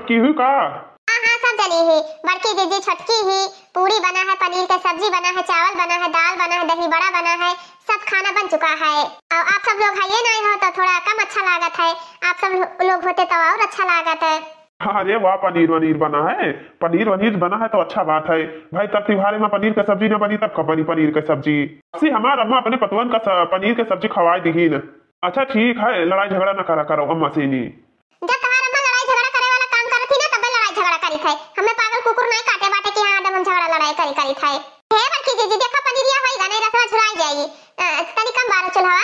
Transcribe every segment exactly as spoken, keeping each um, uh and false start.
की हुई का? हाँ, हाँ, सब जनी ही, बड़की जीजी, छोटकी ही, पूड़ी बना है, पनीर के सब्जी बना है, चावल बना है, दाल बना है, दही बड़ा बना है, सब खाना बन चुका है। और आप सब लोग हइये नहीं हो तो थोड़ा कम अच्छा लागत है, आप सब लो-, लोग होते तो और अच्छा लागत है। अरे वाह, पनीर वनीर बना है, पनीर वनीर बना है तो अच्छा बात है। भाई, तब त्योहारे में पनीर के सब्जी न बनी, तब कब बनी पनीर के सब्जी? असी हमार अम्मा अपने पतवन का स-, पनीर के सब्जी खवाए दिही न। अच्छा ठीक है, लड़ाई झगड़ा न करा करो अम्मा से नी। जब तुम्हार अम्मा लड़ाई झगड़ा करे वाला काम करत ही ना, तबे लड़ाई झगड़ा करी थे। हमें पागल कुकुर नहीं काटे बाटे कि हाँ, एकदम हम झगड़ा लड़ाई करी, करी थे। हे बड़की जीजी, देखो पनीरिया होई गा, नहीं रसवा झुराई जाई। अ, तनी कम बारो चूल्हा।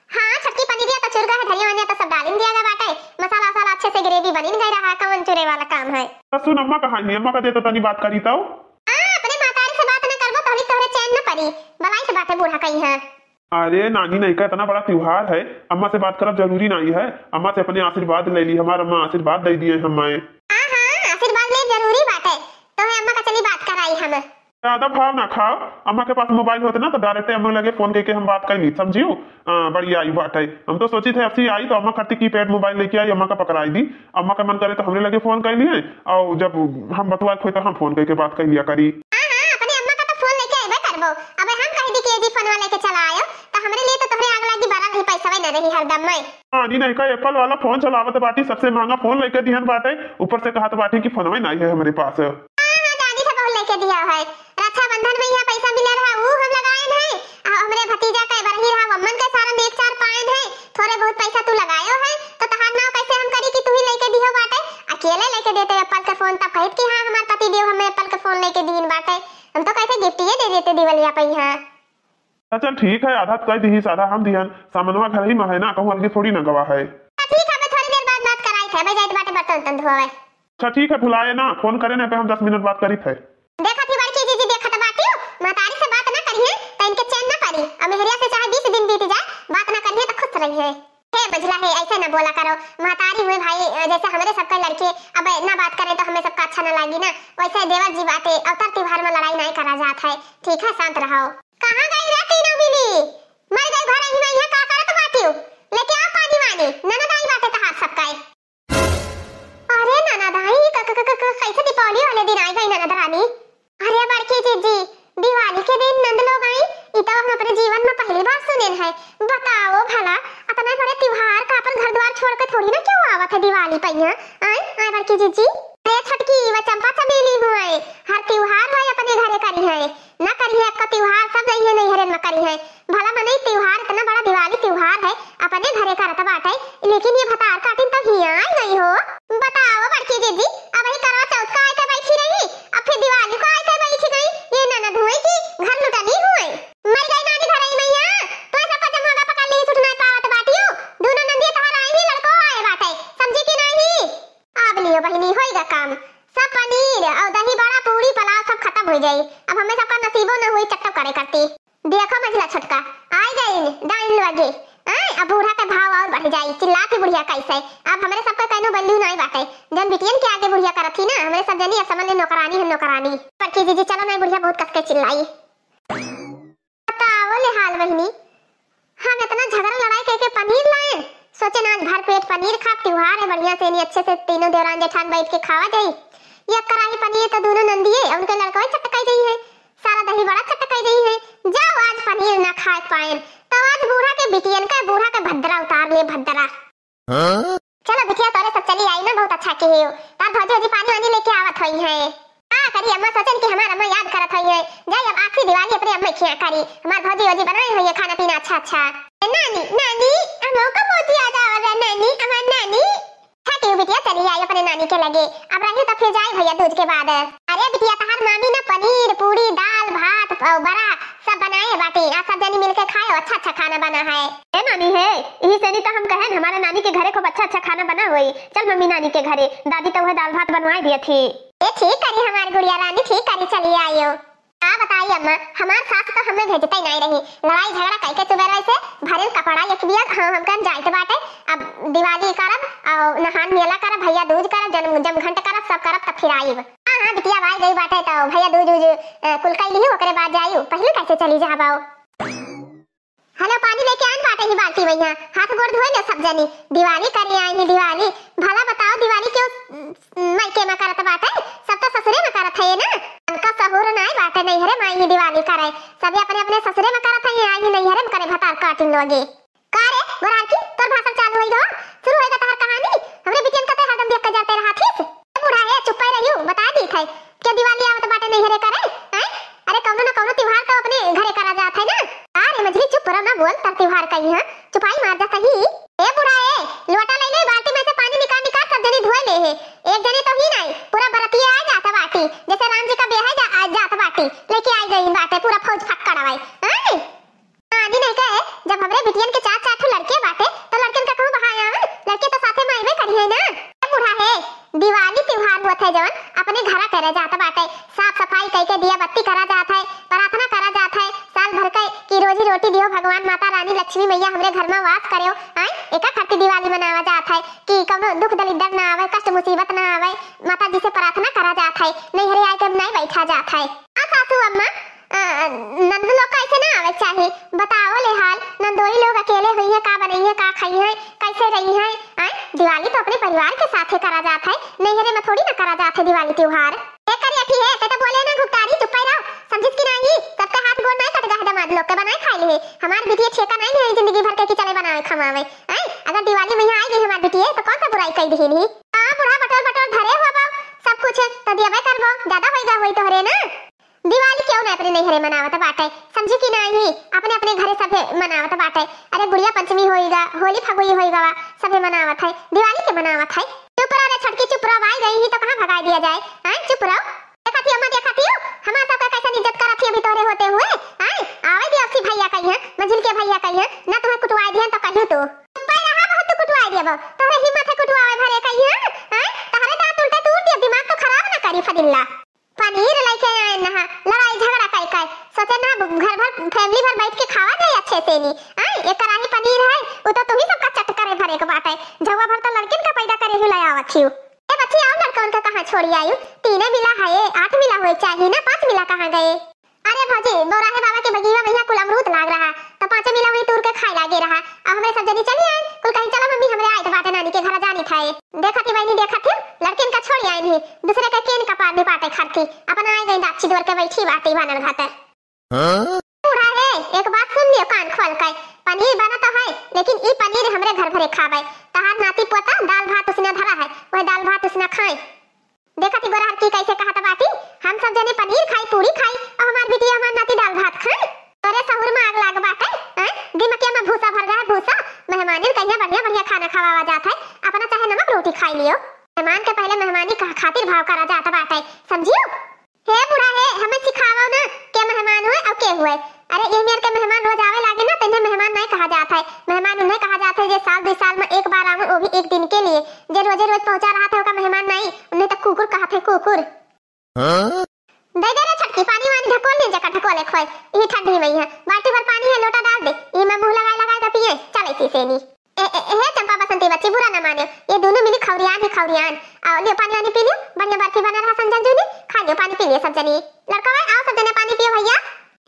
हाँ, छोटकी पनीरिया तो चुर गा है, धनिया वनिया तो सब डालिन दिया गा बाटे, मसाला वसाला अच्छे से gravy बनिन गई रहा, कौन चुरे वाला काम है? तो सुन अम्मा कहाँ है, अम्मा का दे तो तनी बात करी तो। हाँ, अपने महतारी से बात न करबो तो हमी तोहरे चैन न पड़ी, बलाई से बाटे बूढ़ा कहीं है। अरे नानी, नहीं का इतना बड़ा त्योहार है, अम्मा से बात करब जरूरी नहीं है, अम्मा से अपने आशीर्वाद ले ली, हमार अम्मा आशीर्वाद दे दिए हमें। हाँ, हाँ, आशीर्वाद ले जरूरी बाटे, तो है अम्मा का चली बात कराई हम। ज्यादा भाव ना खाओ, अम्मा के पास मोबाइल होते ना तो direct अम्मा लगे फोन करके हम बात कर ली, समझियो? हाँ, बढ़िया आई बात है। हम तो सोची थे ऐसी आई तो अम्मा खातिर कीपैड मोबाइल लेके आई, अम्मा का पकड़ाई दी, अम्मा का मन करे तो हमरे लगे फोन कर लिए, और जब हम बतुआ खोए तो हम फोन करके बात कर लिया करी। हाँ, हाँ, अपने अम्मा का तो फोन लेके अइबे करबो। अब हम कह दी कि जी फोनवा लेके चला आयो, तो हमरे लिए तो तोहरे आग लागी बरल रही, पैसा न रही हरदम में। हाँ, नी नहीं का एप्पल वाला फोन चलावत बाटी, सबसे महंगा फोन लेके दिहन बाटे, ऊपर से कहत बाटी कि फोनवे नहीं है हमरे पास। हाँ, हाँ, दादी से बहुत लेके दिया है। रक्षाबंधन में यहाँ पैसा मिला रहा, वो हम लगाए हैं। आ, हमरे भतीजा के बरही रहा, वम्मन के सारन एक चार पाएन है। थोड़े बहुत पैसा तू लगायो है, तो तहार नाव कैसे हम करी कि तू ही लेके दियो बाटे? अकेले लेके देते एप्पल के फोन, तब कहित कि हाँ, हमार पति देव हमें एप्पल के फोन लेके दीन बाटे। हम तो कैसे गिफ्ट ये दे देते दिवलिया पे यहाँ। अच्छा, चल ठीक है, आधा तो कह दिहिस, आधा हम दिहन। सामनवा घर ही में है ना, कहूँ अलगे थोड़ी ना गवा है। अच्छा, ठीक है, अबे थोड़ी देर बाद बात कराई थे, अबे जाइत बाटे बर्तन उर्तन धोवे। अच्छा, ठीक है, भुलाए ना, फोन करे ना, पे हम दस मिनट बात करी थे। देखा थी बड़की जीजी, देखत बाटियो, महतारी से बात ना करिए, तो इनके चैन ना पड़ी। अब मेहरिया से चाहे बीस दिन बीत जाए, बात ना करिए तो खुश रहिए। हे मझला हे, ऐसे ना बोला करो, महतारी हुए भाई, अ, जैसे हमरे सबके लड़के अब ना बात करें तो हमें सबका अच्छा ना लागी ना। वैसे देवर जी बाटे, अवतर त्योहार में लड़ाई नहीं करा जात है, ठीक है, शांत रहो। कहाँ गई रे तीनों मिली? मर गई घर ही में, यहाँ का करत बाटियो? लेके आओ पानी वानी, ननद आई बाटे तहार सबका। अरे ननद आई, क-, क-, क-, क-, कैसे दीपावली वाले दिन आई गई ननद रानी? अरे बड़की जीजी, दिवाली के दिन नंद लोग आई, ई तो हम अपने जीवन में पहली बार सुनेन है। बताओ भला, इतना बड़े त्योहार का अपन घर द्वार छोड़ के थोड़ी ना क्यों आवत है दिवाली पे यहाँ? आए, आए बड़की जीजी। अरे छोटकी, वह चंपा चमेली हुए, हर त्योहार वह अपने घरे करी है, ना करी है आपका त्योहार, सब नहीं है नैहरन में करी है। भला मनई त्योहार, इतना बड़ा दिवाली त्योहार है, अपने घरे करत बाटे, लेकिन ये भतार काटिन तो हियाँ आई गई हो। बताओ बड़की दीदी, अब ही करवा चौथ का आए के बैठी रही, अब फिर दिवाली को आए के बैठी गई। ये ननद हुए कि घर लुटनी हुए? मर गई नानी धरई मैया, तो सबका जमोगा पकड़ ली, छूट नहीं पावत बाटियो। दोनों नंदिया तहार आई ही लड़को आए बाटे, समझी कि नहीं? अब लियो बहिनी, होइगा काम, सब पनीर और दही बड़ा, पूड़ी, पुलाव सब खत्म हो जाई। अब हमें सबका नसीबो न हुई चट्टो करे करती। देखो मझला छोटका, आई गई डाइन लगे। आय, अब बूढ़ा के भाव और बढ़ जाई, चिल्ला के बुढ़िया कैसे। अब हमरे सबके कइनो value नाई बाटे। जन बिटियन के आगे बुढ़िया करत ही ना, हमरे सब जनी अब समझ ले नौकरानी है नौकरानी। बड़की जीजी चलो नहीं, बुढ़िया बहुत कस के चिल्लाई। बताओ ले हाल बहिनी, हम इतना झगड़ा लड़ाई करके पनीर लाए, सोचे ना आज भर पेट पनीर खाब, त्योहार है, बढ़िया से नहीं अच्छे से तीनों देवरान जेठान बैठ के खावा जाई। ये कराही पनीर तो दोनों नंदिये और उनके लड़का चटकाई जाई है। सारा दही बड़ा चटकाई जाई है। जाओ, आज पनीर ना खाए पाएन, तो आज बूढ़ा के बिटियन का, बूढ़ा के भद्रा उतार ले, भद्रा। हाँ? चलो बिटिया, तोरे सब चली आई ना, बहुत अच्छा किहे हो। तार भौजी वौजी पानी वानी लेके आवत होई है। का करी अम्मा, सोचन कि हमार अम्मा याद करत होई है। जाई अब आखिरी दिवाली अपने अम्मा के यहाँ करी। हमार भौजी वौजी बनाए होई है खाना पीना अच्छा अच्छा। ए नानी, नानी, अम्मा का बहुत याद आवा रहा नानी, हमार नानी। हाँ, क्यों बिटिया, चली आई अपने नानी के लगे। अब रही तो फिर जाए भैया दूज के बाद। अरे बिटिया, तहार मामी ना पनीर, पूड़ी, दाल, भात, अ, बड़ा सब बनाए बाटी। आज सब जनी मिलके खाए, अच्छा अच्छा खाना बना है। ए नानी है, यही से नहीं तो हम कहेन, हमारे नानी के घरे खूब अच्छा अच्छा खाना बना होई। चल मम्मी नानी के घरे, दादी तो वह दाल भात बनवाए दिए थी। ए ठीक करी हमार गुड़िया रानी, ठीक करी, चली आयो। का बताई अम्मा, हमार सास तो हमें भेजते ही नहीं रही। लड़ाई झगड़ा कई के सुबह से भरल कपड़ा एक बिया, हाँ, हम कन जाइत बाटे। अब दिवाली करब, और नहान मेला करब, भैया दूज करब, जन्म, जमघंट करब, सब करब, तब फिर आइब। हाँ, हाँ, बिटिया भाई गई बाटे, तो भैया दूज उज, अ, कुल कई लिही, ओकरे बाद जायु, पहले कैसे चली जाबाओ? हेलो, पानी लेके आन बाटे ही बाल्टी में, यहाँ हाथ गोड़ धोए ले सब जनी। दिवाली करे आई ही, दिवाली। भला बताओ, दिवाली क्यों, अम, थे ना, उनका सहूर नाई बाटे, नैहरे मा आई ही दिवाली करे। सभी अपने अपने ससुरे मा करत है, आई ही नैहरे मा करे भतार काटिन लोगे। का रे गोरहरकी, तोर भाषण चालू होई गवा, शुरू होई गा तहार कहानी। हमरे बिटियन का ते हरदम देख के जरते रहा थीस। ए बूढ़ा हे, चुप्पे रहियो, बता दी थे, के दिवाली आवत बाटे नैहरे करे, हैं? अरे कौनो ना कौनो त्योहार तो अपने घरे करा जात है ना। का रे मझली, चुप रहो ना, बोल, तर त्योहार कही है, चुपाई मार जात ही। ए बूढ़ा ए, लोटा ले ले, बाल्टी में से पानी निकाल निकाल सब जनी धोए ले है। एक जनी तो ही नहीं, पूरा बरतिया आ जात बाटी, जैसे राम जी का ब्याह जा, आ जात बाटी, लेके आई गई बाटे पूरा फौज फक्कड़ आवे, हैं? नानी नहीं कहे, जब हमरे बिटियन के चार चार ठो लड़के बाटे, तो लड़कन का कहूँ बहाया आवे, लड़के तो साथे में आइबे करी है ना। ए बूढ़ा हे, दिवाली त्योहार होत है जवन, अपने घरा करे जात बाटे, साफ सफाई कई के दिया बत्ती करा जात है, प्रार्थना करा जात है, साल भर के की रोजी रोटी दियो भगवान, माता रानी लक्ष्मी मैया हमरे घर में वास करेओ, आय, एका खातिर दिवाली मनावा जात है कि कौनो दुख दलिद्दर ना आवे, कष्ट मुसीबत ना आवे, माता जी से प्रार्थना करा जात है, नैहरे आए के नहीं बैठा जात है। आ सासू अम्मा, अ, नंद लोग का ऐसे ना आवे के चाही। बताओ ले हाल, नंदोई लोग अकेले हुई है, का बनई है, का खाई है, कैसे रही है? आय, दिवाली तो अपने परिवार के साथे करा जात है, नैहरे में थोड़ी ना करा जात है दिवाली त्योहार। ए करिया थी है, ते तो बोले ना घुघटारी, चुप्पे रहो, समझिस कि नाही? सबका हाथ गोड़ नहीं कट गा है, दामाद लोग के बनाए खाए ले। हमार बिटिया ठेका नहीं है जिंदगी भर के कि चले बनावे खवावे। आय, अगर दिवाली में यहाँ आई गई हमार बिटिया तो कौन सा बुराई कई दिहिन ही? हाँ बूढ़ा, बटोर बटोर धरे हुआ बा सब कुछ, तो दियबे करबो, ज्यादा होई गा होई तोहरे ना। दिवाली क्यों ना अपने नैहरे मनावत बाटे, समझी कि नाही? अपने अपने घरे सभे मनावत बाटे। अरे गुड़िया पंचमी होई गा, होली फगुई होई गा, सभे मनावत है, दिवाली के मनावत है। चुप रहो रे छोटकी, चुप रहो, आई गई ही तो कहाँ भगाई दिया जाए, हैं? चुप रहो। देखा थी अम्मा, देखा थी, हमार सबका कैसन इज्जत करत थी अभी तोहरे होते हुए, हैं? आवे दे अबसी भैया कहिया, मंझिल के भैया कहिया, ना तुम्हें कुटवाए दिहन तो कहियो तो। चुप्पे रहा, बहुत कुटवाए दिया बा, तोहरे हिम्मत है कुटवावे भरे कहिया, हैं? तोहरे दांत उल्टे तूर दिया, दिमाग तो खराब ना करी फदिल्ला। पनीर लेके आए नहा, लड़ाई झगड़ा कई कई, सोचे ना घर भर family भर बैठ के खावा जाए अच्छे से नी। आय, एक कढ़ाई पनीर है, उ तो तुम्ही सबका चट करे भरे के बाटे। झउआ भर तो लड़किन का पैदा करे ही ले आवत हियो। ए बच्ची, आओ लड़कन का कहाँ छोड़ी आयु? तीने मिला है, आठ मिला होए चाहिए ना, पाँच मिला कहाँ गए? अरे भौजी, बौराहे बाबा के बगिया में यहाँ कुल अमरूद लाग रहा, तो पाँचों मिला वहीं तूर के खाए लागे रहा। अब हमरे सब जनी चली आए, कुल कहीं चलो मम्मी, हमरे आए तो बाटे नानी के घर जानी था। देखा थी बहनी, देखा थी, लड़किन का छोड़ी आए नहीं, दूसरे के केन का पार निपाटे खरती, अपना आए गई दाची दौर के बैठी बाटी बनल घाटे। हाँ? बूढ़ा है, एक बात सुन लियो कान खोल के, पनीर बना तो है, लेकिन ई पनीर हमरे घर भरे खावे, तहार नाती पोता दाल भात उसने धरा है, वह दाल भात उसने खाए। देखा थी गोरहरकी कैसे कहत बाटी, हम सब जने पनीर खाई, पूरी खाई, और हमार बिटिया हमार नाती दाल भात खाए। तोरे सहूर में आग लाग बाटे, हैं? दिमकिया में भूसा भर जाए, भूसा। मेहमानिन कहिया बढ़िया बढ़िया खाना खवावा जात है, अपना चाहे नमक रोटी खाई लियो। मेहमान के पहले मेहमानी का खातिर भाव करा जात बाटे, समझियो? हे बूढ़ा हे, हमें सिखावो ना, के मेहमान हुए और के हुए। अरे, ये मेर के मेहमान रोज आवे लागे ना, तो इन्हें मेहमान नहीं कहा जात है। मेहमान उन्हें कहा जात है जे साल दो साल में एक बार आवे, वो भी एक दिन के लिए। जे रोजे रोज पहुंचा रहा था, ओका मेहमान नहीं, उन्हें तो कुकुर कहा थे, कुकुर। हाँ? दे दे रे छोटकी, पानी वानी ढकोल ले, जका ढकोले खोए, यही ठंडी में ही है। बाल्टी भर पानी है, लोटा डाल दे, ई में मुंह लगाए लगाए के पिए, चले थी सेनी। ए, ए, ए, हे चंपा बसंती बच्ची, बुरा न मानियो, ये दोनों मिली खौरियान ही खौरियान। आओ, लियो पानी वानी पी लियो, बढ़िया बर्फी बना रहा संजन जूनी, खा लियो पानी पी लियो सब जनी। लड़का भाई, आओ सब जने पानी पियो भैया।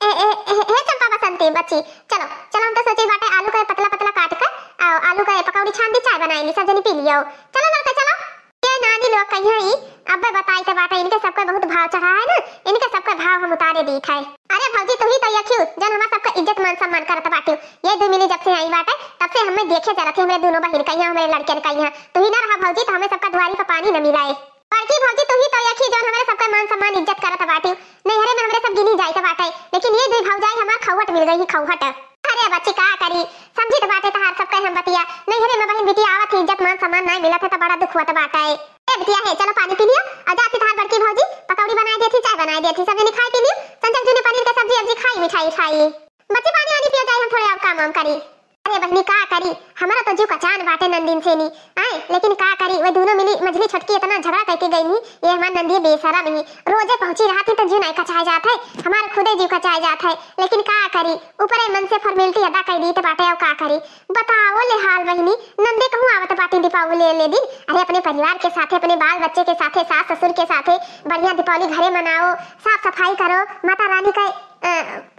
ए, ए, ए, हे चंपा बसंती बच्ची, चलो, चलो, हम तो सोचे बाटे आलू का पतला पतला काट कर, आओ, आलू का पकौड़ी छान दी, चाय बनाई ली, सब जनी पी लियो। चलो लड़का, चलो। ये नानी लोग कहिया ही, अब्बे बताई तो बाटे, इनके सबके बहुत भाव चढ़ा है ना, इनके सबके भाव हम उतारे दीत है। अरे भौजी, तू ही तो यखियो, जन हमार सबका इज्जत मान सम्मान करत बाटियो। ये दो मिली जब से आई बाटे, तब से हमें देखे चलत ही, हमरे दोनों बहिन कहिया, हमरे लड़कियन कहिया। तू ही ना रहा भौजी, तो हमें सबका दुआरी पर पानी न मिलाए। बड़की भौजी, तू ही तो यखियो, जौन हमरे सबका मान सम्मान इज्जत करत बाटियो। नैहरे में हमरे सब गिनी जाइत बाटे, लेकिन ये दो भौजाई हमार खौहट मिल गई, खौहट। अरे बच्ची, का करी, समझित बाटे तहार सबके हम बतिया। नैहरे में बहिन बिटिया आवत ही, इज्जत मान सम्मान नाई मिलत है, तो बड़ा दुख होत बाटे। ए बिटिया हे, चलो पानी पी लियो, और जाती तहार बड़की भौजी पकौड़ी बनाए देती, चाय बनाए देती, सब जनी खाई पी लियो। संजय जी ने पनीर के सब्जी अब्जी खाई, मिठाई उठाई। बच्ची, पानी वानी पियो जाए, हम थोड़े और काम वाम करी। अरे बहिनी, का करी, हमारा तो जीव कचान बाटे नंदिन से नी। आए, लेकिन का करी, वे दोनों मिली, मझली छोटकी इतना झगड़ा करके गई नी। ये हमार नंदिये बेशरम ही, रोजे पहुंची रहती तो जीव नहीं कचाए जात है, हमार खुदे जीव कचाए जात है। लेकिन का करी, ऊपरे मन से formality अदा कर दी तो बाटे, और का करी। बताओ ले हाल बहिनी, नंदे कहूँ आवत बाटी दीपावली ले दिन। अरे अपने परिवार के साथे, अपने बाल बच्चे के साथे, सास ससुर के साथे बढ़िया दीपावली घरे मनाओ, साफ सफाई करो, माता रानी का, अ,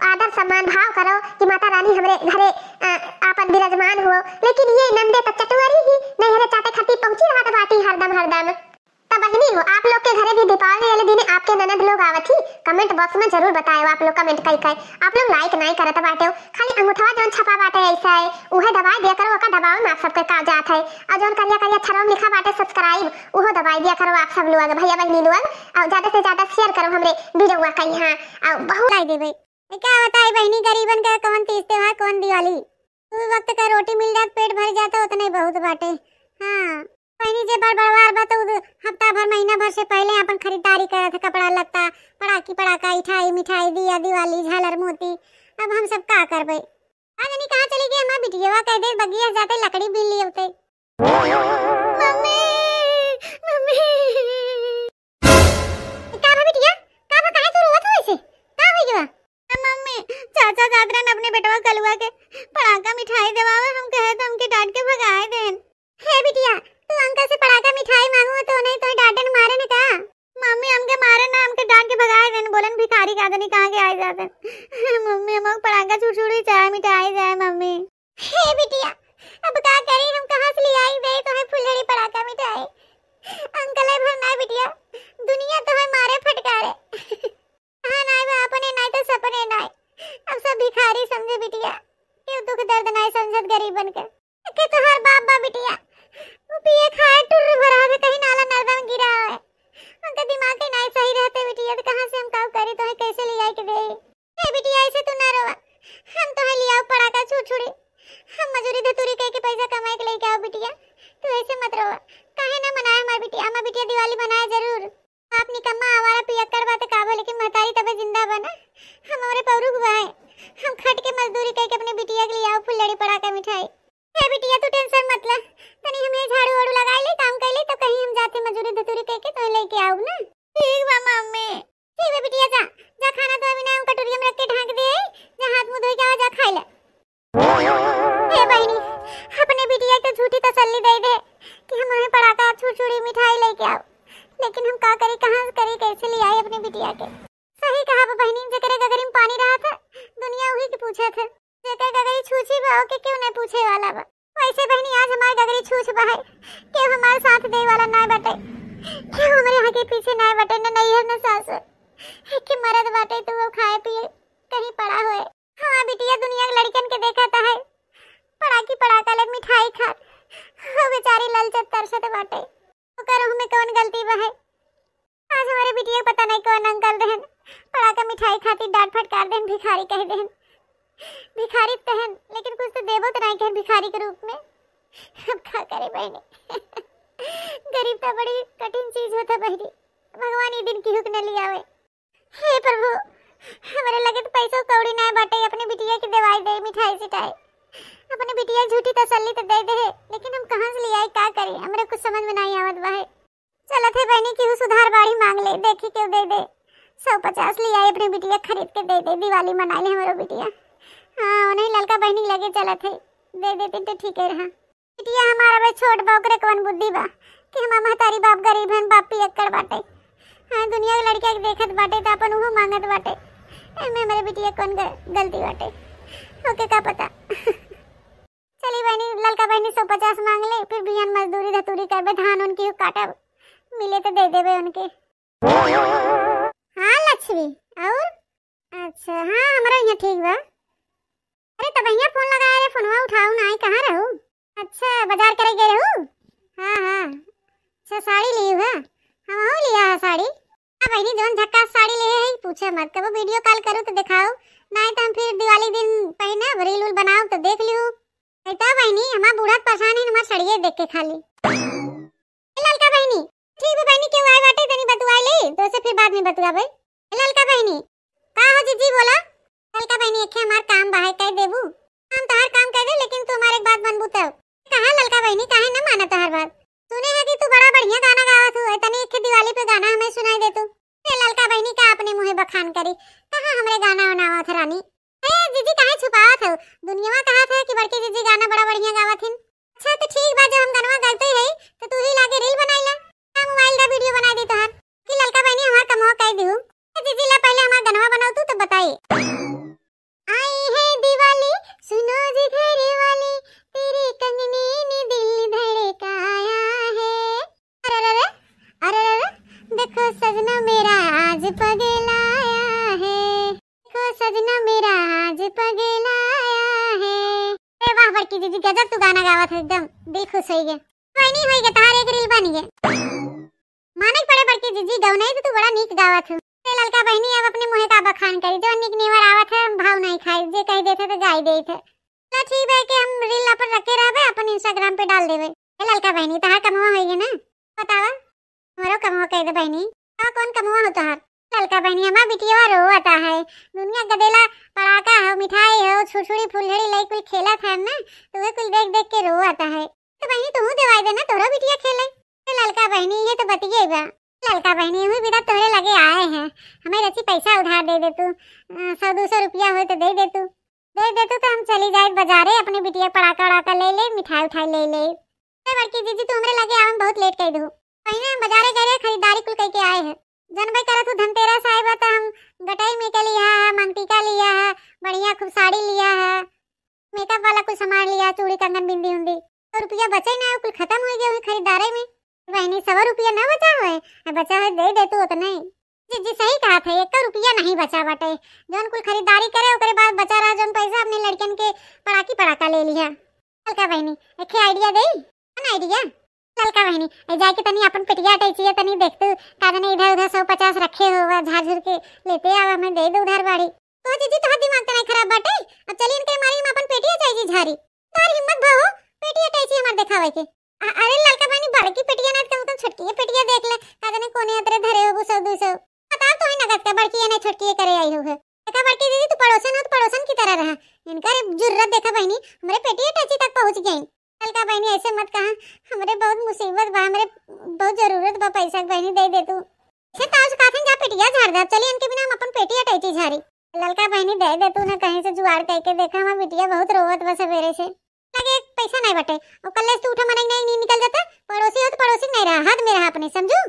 आदर सम्मान भाव करो कि माता रानी हमरे घरे, अ, आपन विराजमान हो। लेकिन ये नंदे तो चटवरी ही, नैहरे चाटे खातिर पहुंची रहत बाटी हरदम हरदम। त बहिनी हो, आ आप लोग के घरे भी दीपावली वाले दिन आपके ननद लोग आवत ही? Comment box में जरूर बताएउ आप लोग comment कई कई। आप लोग like नाई करत बाटेउ, खाली अंगूठवा जौन छपा बाटे ऐसा है, उहे दबाई दिया करो, ओका दबावे में आप सबके का जात है। और जौन करिया करिया अक्षरवा में लिखा बाटे subscribe, उहो दबाई दिया करो आप सब लोग, भैया बहनी लोग, और ज्यादा से ज्यादा share करो हमरे video का यहाँ, और बहुत लाई देबे। ए, का बताई बहिनी, गरीबन के कौन तीज त्योहार, कौन दिवाली, दू वक्त का रोटी मिल जात, पेट भर जात, उतने बहुत बाटे। हाँ, बहिनी, जे बड़ बड़वार बा, तो उ हफ्ता भर, महीना भर से पहले अपन खरीदारी करत है, कपड़ा लत्ता, पड़ाकी पड़ाका, इठाई मिठाई, दिया दिवाली, झालर मोती। अब हम सब का करबे? का जानी कहाँ चली गई हमार बिटिया, कह दे बगिया जाते लकड़ी बीन लिए होते। मम्मी, मम्मी। का बा बिटिया? का बा, काहे तू रोवत हो ऐसे? का हो गया? मम्मी, चाचा जात रहन अपने बेटवा कलुआ के पड़ाका मिठाई देवावे, हम कहे तो हमके डांट के भगाए देन। हे बिटिया, तू अंकल से पड़ाका मिठाई मांगू तो नहीं तो डांटन मारन का? मम्मी, हमके मारे ना, हमके डांट के भगाए देन, बोलन भिखारी का आदमी कहाँ के आए जाते। मम्मी, हमको पड़ाका छुरछुरी चाहे, मिठाई चाहे मम्मी। हे बिटिया, अब का करी, हम कहाँ से ले आई दे तोहे फुलझड़ी पड़ाका मिठाई? अंकल है भर ना बिटिया, दुनिया तोहे मारे फटकारे। हाँ, नाई बा, अपने नाई तो सपने नाई। अब सब भिखारी समझे बिटिया, केहू दुख दर्द नाई समझत गरीबन के। के तोहार बाप बा बिटिया, वो पिए खाए टुर्र भरा के कहीं नाला नर्दा में गिरा है। उनका दिमाग ही नाई सही रहते बिटिया, तो कहाँ से हम काम करी, तोहे कैसे ले आई के दे? हे बिटिया, ऐसे तू ना रोवा, हम तोहे ले आओ पड़ाका छुरछुरी, हम मजूरी धतूरी कह के पैसा कमाए के लेके आओ बिटिया, तू ऐसे मत रोवा। काहे ना मनाए हमार बिटिया, हमार बिटिया दिवाली मनाए जरूर। बाप निकम्मा आवारा पियक्कड़ बा त का भो, लेकिन महतारी तबे जिंदा बा ना। हम हमरे पौरुख बा है, हम खट के मजदूरी कह के अपने बिटिया के लिए आओ फुलझड़ी पड़ाका मिठाई। हे बिटिया, तू tension मत ले, तनी हम ये झाड़ू वाड़ू लगाई ले, काम कर ले, तो कहीं हम जाते मजूरी धतूरी कह के तो लेके आओ ना। ठीक बा मम्मी। ठीक बा बिटिया, जा, जा खाना तो अभी ना हम कटोरिया में रख के ढांक दे, जा हाथ मुंह धोई के आ, जा खाई ले। हे बहिनी, अपने बिटिया के झूठी तसल्ली दे दे कि हम हमें पड़ाका, छुरछुरी, मिठाई लेके आओ, लेकिन हम का करी, कहाँ से करी, कैसे ले आई अपने बिटिया के? सही कहा बा बहिनी, जेकरे गगरी में पानी रहत है, दुनिया उही के पूछत है। जेकर गगरी छूछी बा, ओके केहू नहीं पूछे वाला बा। वैसे बहिनी, आज हमार गगरी छूछ बा है, केहू हमार साथ दे वाला ना बाटे, केहू हमरे आगे पीछे ना बाटे, न नैहर न सासुर, एक मरद बाटे तो वो खाए पिए कहीं पड़ा होए। हाँ बिटिया, दुनिया के लड़कन के देखत है, पड़ाकी पड़ाका लग मिठाई खात, वो बेचारी ललचत तरसत बाटे। ओकर हमें कौन गलती बा है? आज हमारे बिटिया के पता नहीं कौन अंकल रहन, पड़ाका मिठाई खातिर डांट फटकार देहन, भिखारी कह देहन। भिखारी तो हन, लेकिन कुछ तो देबो तो नहीं कहन भिखारी के रूप में। अब का करे बहिनी, गरीब तो बड़ी कठिन चीज होता बहिनी, भगवान ई दिन केहू के न लियावे। हे प्रभु, हमरे लगे तो पैसो कौड़ी नाय बाटे, अपने बिटिया के दवाई दे, मिठाई सिटाई, अपने बिटिया झूठी तसल्ली तो दे दे, लेकिन हम कहाँ से ले आई, का करी, हमरे कुछ समझ में नहीं आवत बा है। चलत है बहिनी, केहू सुधार बाड़ी मांग ले, देखी केहू दे दे, सौ पचास ले आई, अपने बिटिया खरीद के दे दे, दिवाली मना ले हमरो बिटिया। हाँ, उन्हीं ललका बहिनी लगे चलत है, दे देते तो ठीक है रहा। बिटिया हमारा बे छोट बा, ओकरे कवन बुद्धि बा कि हमार महतारी बाप गरीब हन, बाप पियक्कड़ बाटे। हाँ, दुनिया के लड़किया के देखत बाटे त अपन उहो मांगत बाटे। एमे हमरे बिटिया कौन ग-, गलती बाटे? ओके का पता। चली बहिनी, ललका बहिनी सौ पचास मांग ले, फिर बिहान मजदूरी धतूरी करबे, धान उनकी काटब, मिले तो दे देबे उनके। हाँ लक्ष्मी, और? अच्छा, हाँ, हमरा यहाँ ठीक बा। अरे, तब यहाँ फोन लगाए रे, फोनवा उठाऊ ना, आई कहाँ रहू? अच्छा, बाजार करे गए रहू? हाँ, हाँ। अच्छा, साड़ी लियू है? हम हो लिया है साड़ी। हाँ बहिनी, जौन झक्कास साड़ी ले है, पूछे मत। कबो video call करू तो दिखाओ, नहीं तो हम फिर दिवाली दिन पहने अब reel उल बनाओ तो देख लियो। नहीं तो बहिनी, हमार बूढ़ा परेशान है हमार साड़िए देख के खाली। ए ललका बहिनी, ठीक बा बहिनी, केहू आए बाटे, तनी बतुआई ले, तो से फिर बाद में बतुआबे। ए ललका बहिनी, का हो जीजी, बोला। ललका बहिनी, एक हमार काम बा है, कह देबू? हम तोहार काम कह दे, लेकिन तू हमार एक बात मनबू तब। कहा ललका बहिनी, काहे न माना तोहार बात? सुने है कि तू बड़ा बढ़िया गाना गावत हो, तनी एक दिवाली पे गाना हमें सुनाई दे तू। ए ललका बहिनी, का अपने मुँहे बखान करी, कहाँ हमरे गाना उनावत रानी? ए जीजी, काहे छुपावत हो? दुनियावा कहत है कि बड़की जीजी गाना बड़ा बढ़िया गावत हिन। अच्छा, तो ठीक बा, जब हम गनवा गाइते ही है, तो तू ही लागे reel बनाई ला। का मोबाइल का video बनाई दी तोहार? कि ललका बहिनी हमार कमवा कई दिहू। ए जीजी, ला पहले हमार गनवा बनाऊ तू, तब बताई। आई है दिवाली, सुनो जी घर वाली, तेरे कंगने ने दिल धड़काया है। अरे रे रे, अरे रे रे, देखो सजना मेरा आज पगलाया है, देखो सजना मेरा आज पगलाया है। अरे वाह बड़की जीजी, गजब तू गाना गावत है, एकदम दिल खुश होइ गए। बहिनी होइ गए, तहार एक reel बन गए। माने के पड़े बड़की जीजी, गवनई तो तू बड़ा नीक गावत हो। ए ललका बहिनी, अब अपने मुँहे का बखान करी, जौन नीक नीवर आवत है हम भाव नहीं खाई, जे कही देते तो गाई देते। चला ठीक बा कि हम reel अपन रखे रहबे, अपन Instagram पे डाल देबे। ए ललका बहिनी, तहार कमवा होइगे ना, बतावा, हमरो कमवा कह दे बहिनी। का कौन कमवा हो तहार? ललका बहिनी, हमार बिटिया रोवत है, दुनिया गदेला पड़ाका हो, मिठाई हो, छुरछुरी फुलझड़ी लई कुल खेलत है ना, तो वे कुल देख देख के रोवत है। तो बहिनी, तू देवाई देना, तोहरो बिटिया खेले। ए ललका बहिनी, ये तो बतिये बा। ललका बहिनी, हुई बिदा तोहरे लगे आए हैं, हमें रची पैसा उधार दे दे तू, अ, सौ दो सौ रुपया हो तो दे दे तू, दे दे तू तो हम चली जाए बाजारे, अपने बिटिया पड़ाका उड़ाका ले ले, मिठाई उठाई ले ले। ए बड़की जीजी, तू हमरे लगे आवे में बहुत late कर दू। पहले हम बाजारे गए रहे, खरीदारी कुल करके आए हैं। जनबे करत हूँ, धनतेरस आए बा तो हम गटई में के लिया है, मांगटीका लिया है, बढ़िया खूब साड़ी लिया है, makeup वाला कुछ सामान लिया, चूड़ी, कंगन, बिंदी उंदी। तो रुपया बचे ना, कुल खत्म होइ गए हुई खरीदारी में। बहिनी, सौ रुपया ना बचा होए, आ बचा होए दे दे तू उतने। जीजी सही कहा थे, एक रुपया नहीं बचा बाटे। जौन कुल खरीदारी करे, ओकरे बाद बचा रहा जौन पैसा, अपने लड़कन के पड़ाकी पड़ाका ले लिया। ललका बहिनी, एखे idea दे। कौन idea? ललका बहिनी, ए जाए के तनी अपन पेटिया अटैचिया तनी देख तू, का जाने इधर उधर सौ पचास रखे हो, झार झुर के लेते आवा, हमें दे दे उधार बाड़ी। तो जीजी, तोहार दिमाग तो नहीं खराब बाटे? अब चली इनके मारी हम अपन पेटिया अटैची झारी। तार हिम्मत भा हो, पेटिया अटैची हमार देखावे के। अ-, अरे ललका बहिनी, बड़की पेटिया ना, कम से कम छोटकी ये पेटिया देख ले, का जाने कोने अतरे धरे हो सौ दो सौ। बताओ तो ही नगद के बड़की ये नहीं छोटकी ये करे आई हो है। देखा बड़की जीजी, तू पड़ोसन हो तो पड़ोसन की तरह रहा। इनका रे जुर्रत देखा बहिनी, हमरे पेटिया अटैची तक पहुँच गई। ललका बहिनी, ऐसे मत कहा, हमरे बहुत मुसीबत बा, हमरे बहुत जरूरत बा पैसा के बहिनी, दे दे तू। से ताज काथिन जा पेटिया झार दे, चली इनके बिना हम अपन पेटिया अटैची झारी। ललका बहिनी, दे दे तू ना, कहीं से जुगाड़ करके। देखा हमार बिटिया बहुत रोवत बा सवेरे से, लगे एक पैसा नहीं बटे। और कल से तू उठा मनाई नहीं, नहीं निकल जाता, पड़ोसी हो तो पड़ोसी नहीं रहा, हद में रहा अपने, समझू?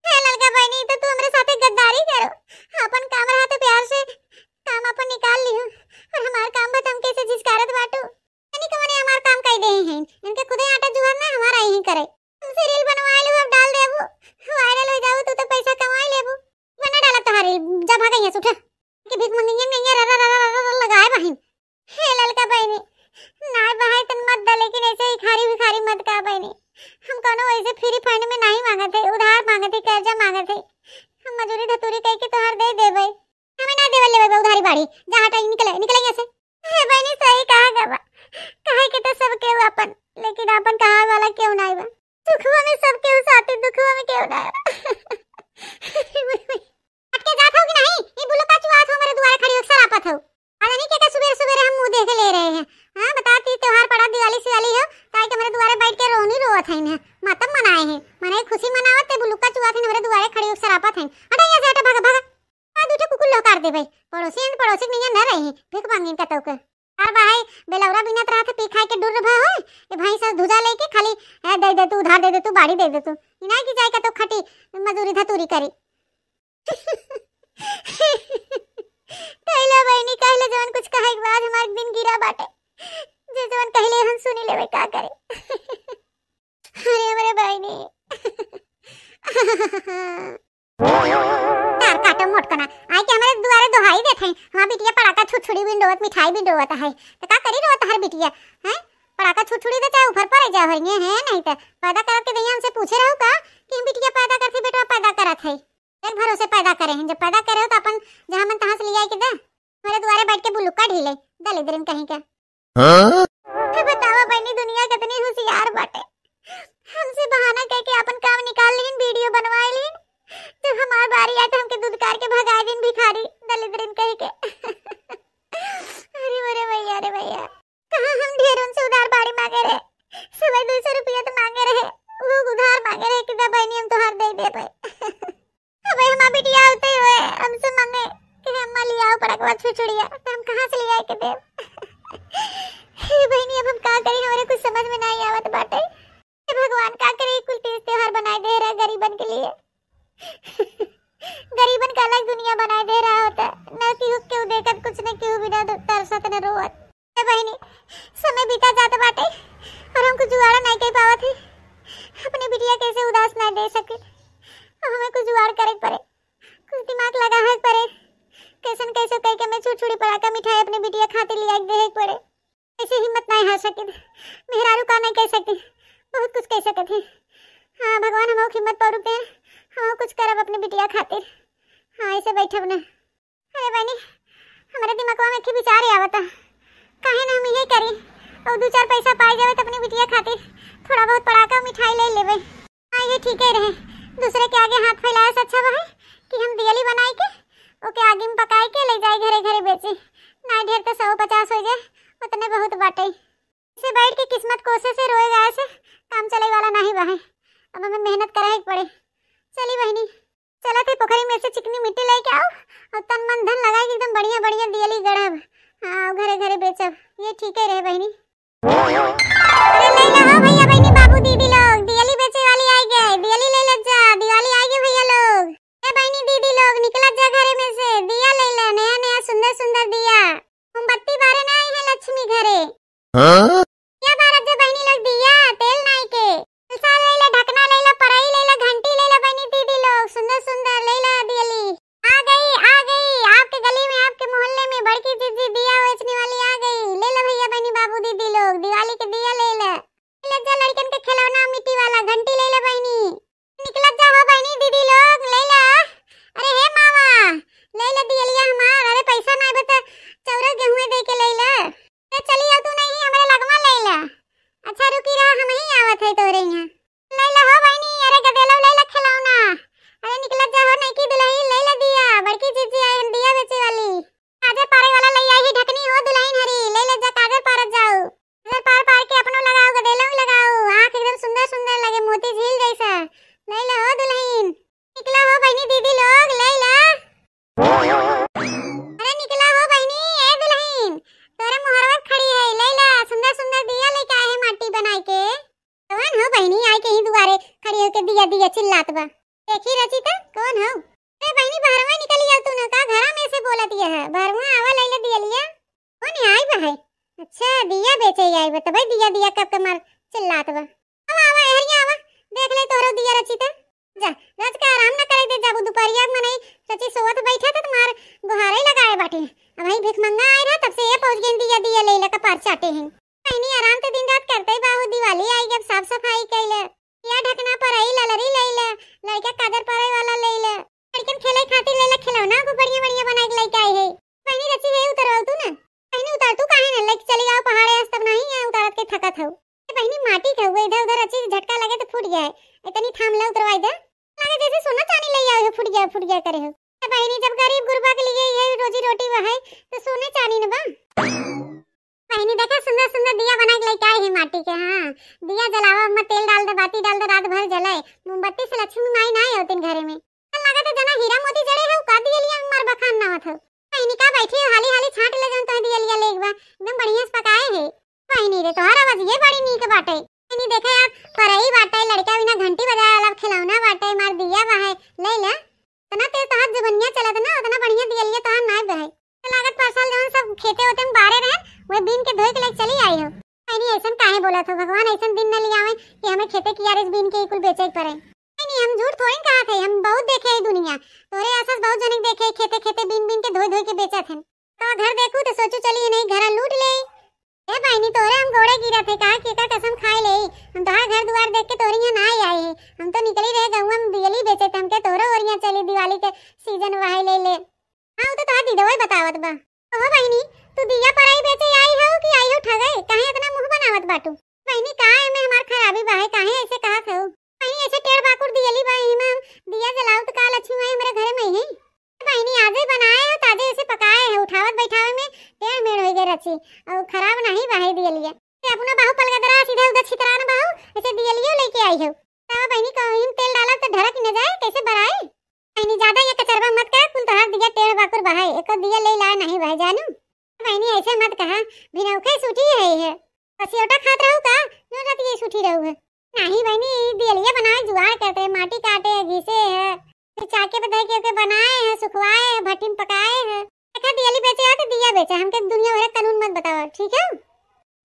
हे ललका बहिनी, तो तू हमरे साथे गद्दारी करो, अपन काम रहा तो प्यार से काम अपन निकाल लिहू, और हमार काम बा तो हमके से झिझकारत बाटू। तनी कवने हमार काम कई दे हैं, इनके खुदे आटा जुहर ना हमारा यहीं करे। हमसे reel बनवा लो, अब डाल देबू, viral हो जाबू, तू तो पैसा कमाई लेबू। बना डाला तोहार reel, जा भागा यहाँ से, उठा। कि भीख मंगिया में यहाँ रा, रा, रा, रा, रा, रा लगाए बहिन। हे ललका बहिनी, नाय बहाई तन मत दा, लेकिन ऐसे भिखारी भिखारी मत कहा बहिनी। हम कौनो ऐसे free fund में नहीं मांगत है, उधार मांगत है, कर्जा मांगत है। हम मजूरी धतूरी कह के तोहार दे देबे। हमें ना देवल लेबे बा उधारी बाड़ी। जा हटा, निकले, निकले यहाँ से। हे बहिनी, सही कहा गवा, कहे के तो सब केहू आपन, लेकिन आपन कहा वाला केहू नाई बा। सुखवा में सब केहू साथी, दुखवा में केहू नाई बा। हट के जात हो कि नहीं? ये बुलुका चुआत हो, मेरे दुआरे खड़ी हो, सरापत हो। अरे नहीं, के का सुबेरे सुबेरे हम मुंह देख के ले रहे हैं? हाँ, बता, तीज त्योहार पड़ा, दिवाली सिवाली हो, ताई के मेरे दुआरे बैठ के रोनी रोवत है ना, मातम मनाए हैं, मने खुशी मनावत ते बुलुका चुआत है, मेरे दुआरे खड़ी हो, सरापत है। हटा यहाँ से, हटा, भागा, भागा। आ, दू ठे कुकुर लहकार दे भाई। पड़ोसी हैं, पड़ोसी के नैया न रही, भीख मांगिन का तौके। अरे भाई, बेलौरा बिनत रहा था, पी खाए के डुर्र भा होए, ए भाई से धुजा लेके खाली, ए, दे दे तू, उधार दे दे तू, बाड़ी दे दे तू। इनाय की जाए का तो खटी मजूरी धतूरी करी। कहला बहिनी, कहला जवन कुछ कहे के बाद हमार दिन गिरा बाटे। जे जवन कहले हम सुनी लेवे, का करे। अरे हमरे बहिनी। तार काटो मोटकना, आए के हमरे दुआरे दोहाई देत हैं, हमार बिटिया पड़ाका छुरछुरी बिन रोवत, मिठाई बिन रोवत है, तो का करी रोवत हर बिटिया, हैं? पड़ाका छुरछुरी दे चाहे ऊपर पड़े जा होइए, हैं? नहीं तो पैदा करत के दहिया हमसे पूछे रहो का कि हम बिटिया पैदा करत है, बेटवा पैदा करत है? एक भरोसे पैदा करे हैं, जब पैदा करे हो तो अपन जहाँ मन तहाँ से ले आए के दे। मेरे दुआरे बैठ के बुलुक्का ढीले, दलिद्रन कहीं के। हाँ? तो बतावा बहिनी, दुनिया कितनी होशियार बाटे। हमसे बहाना कह के अपन काम निकाल लीन, video बनवा लीन। जब हमार बारी आए तो हमके दुदकार के भगा दीन भिखारी, दलिद्रन कह के। अरे मोरे भैया रे भैया, कहाँ हम ढेर उनसे उधार बाड़ी मांगे रहे। सुबह दो सौ रुपया तो मांगे रहे, वो उधार मांगे रहे कि "दा बहिनी, हम तोहार दे देबे।" अब हमार बिटिया होते हुए हमसे मांगे कि "अम्मा, ले आओ पड़कवा छुरछुरिया", तो हम कहाँ से ले आए के देब? हे बहिनी, अब हम का करी, हमरे कुछ समझ में नहीं आवत बाटे। हे भगवान, का करी, कुल तीज त्योहार बनाए दे रहा गरीबन के लिए। गरीबन का अलग दुनिया बनाए दे रहा होता, न केहू केहू देखत, कुछ न केहू बिना द-, तरसत न रोवत। ए बहिनी, समय बीता जात बाटे और हम कुछ जुगाड़ नहीं कर पावत है। अपने बिटिया कैसे उदास नहीं दे सके, अब हमें कुछ जुगाड़ करे के पड़े, कुछ दिमाग लगावे के पड़े। कैसन कैसे कइके मैं छुरछुरी पड़ाका मिठाई अपने बिटिया खातिर लिया के देहे के पड़े। ऐसे हिम्मत नाहीं हार सकित, मेहरारू का नाहीं कह सकित, बहुत कुछ कह सकत है। हाँ भगवान, हमहू के हिम्मत पौरुक दे, हमहू कुछ करब अपने बिटिया खातिर। हाँ, ऐसे बैठब ना। अरे बहिनी, हमरे दिमगवा में एक विचार आवता, काहे ना हम ये करी, और दो चार पैसा पाए जावे तो अपनी बिटिया खातिर थोड़ा बहुत पड़ाका मिठाई ले लेवे। हाँ, ये ठीके रहे, दूसरे के आगे हाथ फैलाए से अच्छा बा है कि हम दियली बनाए के ओके आगी में पकाए के ले जाए घरे घरे बेची। ना ढेर तो सौ पचास हो जाए, उतने बहुत बाटे। से बैठ के किस्मत कोसे से रोए गाए से काम चले वाला नाहीं बा है। अब हमें मेहनत करे के पड़े। चली बहिनी, चलत है पोखरी में से चिकनी मिट्टी लेके आओ और तन मन धन लगाए के एकदम बढ़िया बढ़िया दियली गढ़ब। हाँ, घरे घरे बेचब, ये ठीके रहे बहिनी। अरे ले लो हो भैया बहिनी बाबू दीदी लोग, दियली बेचे वाली आ गए, दियली ले लो जा, दिवाली आ गई भैया लोग। ए बहिनी दीदी लोग निकलत जा घरे में से, दिया ले ले, नया नया सुंदर सुंदर दिया, मोमबत्ती बारे ना आई है लक्ष्मी घरे। हाँ? क्या बारत जा बहिनी लोग दिया, तेल नाई के। कलसा ले ले, ढकना ले ले, परई ले ले, घंटी ले ले बहिनी दीदी लोग, सुंदर सुंदर ले ले दियली। आ गई, आ गई, आपके गली में, आपके मोहल्ले में बड़की जीजी दिया बेचने वाली आ गई। ले ले भैया बहिनी बाबू दीदी लोग, दिवाली के दिया ले ले। ले जा लड़कन के खिलौना मिट्टी वाला, घंटी ले ले बहिनी। निकलत जा हो बहिनी दीदी लोग, ले ले। अरे हे मावा, ले ले दियलिया हमार। अरे पैसा नाई बा त चौरा गेहूं दे के ले ले। ए, चली आओ तू नहीं, हमरे लगवा ले ले। अच्छा रुकी रहा, हम ही आवत है तोरे यहाँ। ले ले हो बहिनी, अरे गदेलो ले ले खिलौना। अरे निकलत जा हो नईकी दुल्हन, ले ले दिया, बड़की जीजी आई हम दिया बेचे वाली। काजर पारे वाला ले आई ही ढकनी हो दुल्हन हरी, ले ले जा काजर पारत जाओ। काजर पार पार के अपनो लगाओ, गदेलो भी लगाओ, आँख एकदम सुंदर सुंदर लगे मोती झील जैसा। ले ले हो दुल्हन। निकला हो बहिनी दीदी लोग, ले ला। अरे निकला हो बहिनी, ए दुल्हन, तोरे मोहरवा खड़ी है, ले ला, सुंदर सुंदर दिया लेके आए हैं माटी बनाए के। कौन हो बहिनी, आए के ही दुआरे खड़ी होके दिया दिया चिल्लात बा? देखी रचिता, कौन हो? ए बहिनी, बहरवा निकली आओ तू ना, का घरा में से बोलत ये है? बहरवा आवा, ले ले दिया लिया। कौन आई बा है? अच्छा, दिया बेचे आई बा, तबे दिया दिया कब के मार चिल्लात बा। आवा, आवा, एहरिया आवा, देख ले तोहरो दिया रचिता। जा, रोज का आराम न करे दे जाबू, दुपहरिया में नहीं रची सोवत बैठा था, तुम्हार गुहारे लगाए बाटे। अब वही भिखमंगा आए रहा, तब से ये पहुंच गए दिया दिया ले ले कपार चाटे हैं। बहिनी आराम तो दिन रात करते ही बाबू, दिवाली आई, अब साफ सफाई कैले, या ढकना परई ललरी ले ले, लड़का काजर पारे वाला ले ले, लड़कन खेले खातिर ले ले खिलौना को बढ़िया बढ़िया बना के लेके आई है। बहिनी रची है उतरवाओ तू ना। बहिनी उतार तू काहे ना लेके चली आओ पहाड़े, आज तब नहीं है उतारत के थकत हो। ए बहिनी माटी के हुए, इधर उधर रची झटका लगे तो फूट गया है, इतनी थाम ले उतरवाई दे। लगे जैसे सोना चांदी ले आओ, फूट गया फूट गया करे हो। ए बहिनी जब गरीब गुरबा के लिए ये रोजी रोटी वह है तो सोने चांदी न बा। बहिनी देखा सुंदर सुंदर दिया बना के लेके आई है माटी के। हाँ, दिया जलावा, अम्मा तेल डाल दे, बाती डाल दे, रात भर जले। मोमबत्ती से लक्ष्मी माई ना आवतिन घरे में। लगा तो जना हीरा मोती जड़े है, का दिया लिया मार बखान ना आवत हो। बहिनी का बैठी हो, हाली हाली छांट ले जौन तोहे दिया लिया ले एक बार, एकदम बढ़िया से पकाए है। बहिनी रे तोहर आवाज ये बड़ी नीक बाटे। बहिनी देखे यार, परई बाटे, लड़का बिना घंटी बजाए वाला खिलौना बाटे, मार दिया बा है, ले ले। इतना तेज तोहार जुबनिया चलत ना, उतना बढ़िया दियलिया तोहार नाय बहे। तो लागत परसल जवन सब खेते ओते में बारे रहन, वह बीन के धोए के लेके चली आई हो। बहिनी ऐसन काहे बोलत हो? भगवान ऐसन दिन न लियावे कि हमें खेते कियारे से बीन के ही कुल बेचे के पड़े। बहिनी हम झूठ थोड़ी कहा थे, हम बहुत देखे है दुनिया। तोरे आसपास बहुत जने देखे है, खेते खेते बीन बीन के धोए धोए के बेचत हन। तो घर देखू तो सोचू चली नहीं घर लूट ले। ए बहिनी, तोरे हम गोड़े गिरत है, कहा केकर कसम खाए ले? हम तोहार घर दुआर देख के तोरे यहाँ ना आए, आए है। हम तो निकली रहे गौवा में दियली बेचे, त हमके तोरो ओरिया चली दिवाली के सीजन वहाई ले ले। हाँ, उ तो तोहार दीदवई बतावत बा। ओहो बहिनी, तू दिया परई बेचे आई हो कि आई हो ठगे? काहे इतना मुंह बनावत बाटू? बहिनी, का एमे हमार खराबी बा है? काहे ऐसे कहत हो? बहिनी, ऐसे टेढ़ बाकुर दियली बा, एमे हम दिया जलाऊ त का लक्ष्मी माई हमरे घरे में है? बहिनी, आजे बनाए हो, ताजे ऐसे पकाए हो, उठावत बैठावे में टेढ़ मेढ़ हो गए रची, और खराब नहीं बा है दियलिया। ये अपना बाहु पलगदरा सीधे उधर छितरा न बाहु, ऐसे दियलियो लेके आई हो। तब बहिनी कहीं तेल डाला तो ढरक न जाए, कैसे बराए? बहिनी, ज्यादा ये कचरवा मत कर, कुल तोहार दिया टेढ़ बाकुर बहाए, एको दिया ले लाए नहीं बहे जानू। बहिनी, ऐसे मत कहा, भिनौखे सूठी है, है। पसियोटा खात रहू का? जो रात ये सूठी रहू है। नहीं बहिनी, ई दियलिया बनाए जुगाड़ करते हैं, माटी काटे हैं, घिसे हैं, फिर चाके पे धर के ओके बनाए हैं, सुखवाए हैं, भट्टी में पकाए हैं। देखा दियली बेचे है तो दिया बेचे, हमके दुनिया भर के कानून मत बताओ, ठीक है?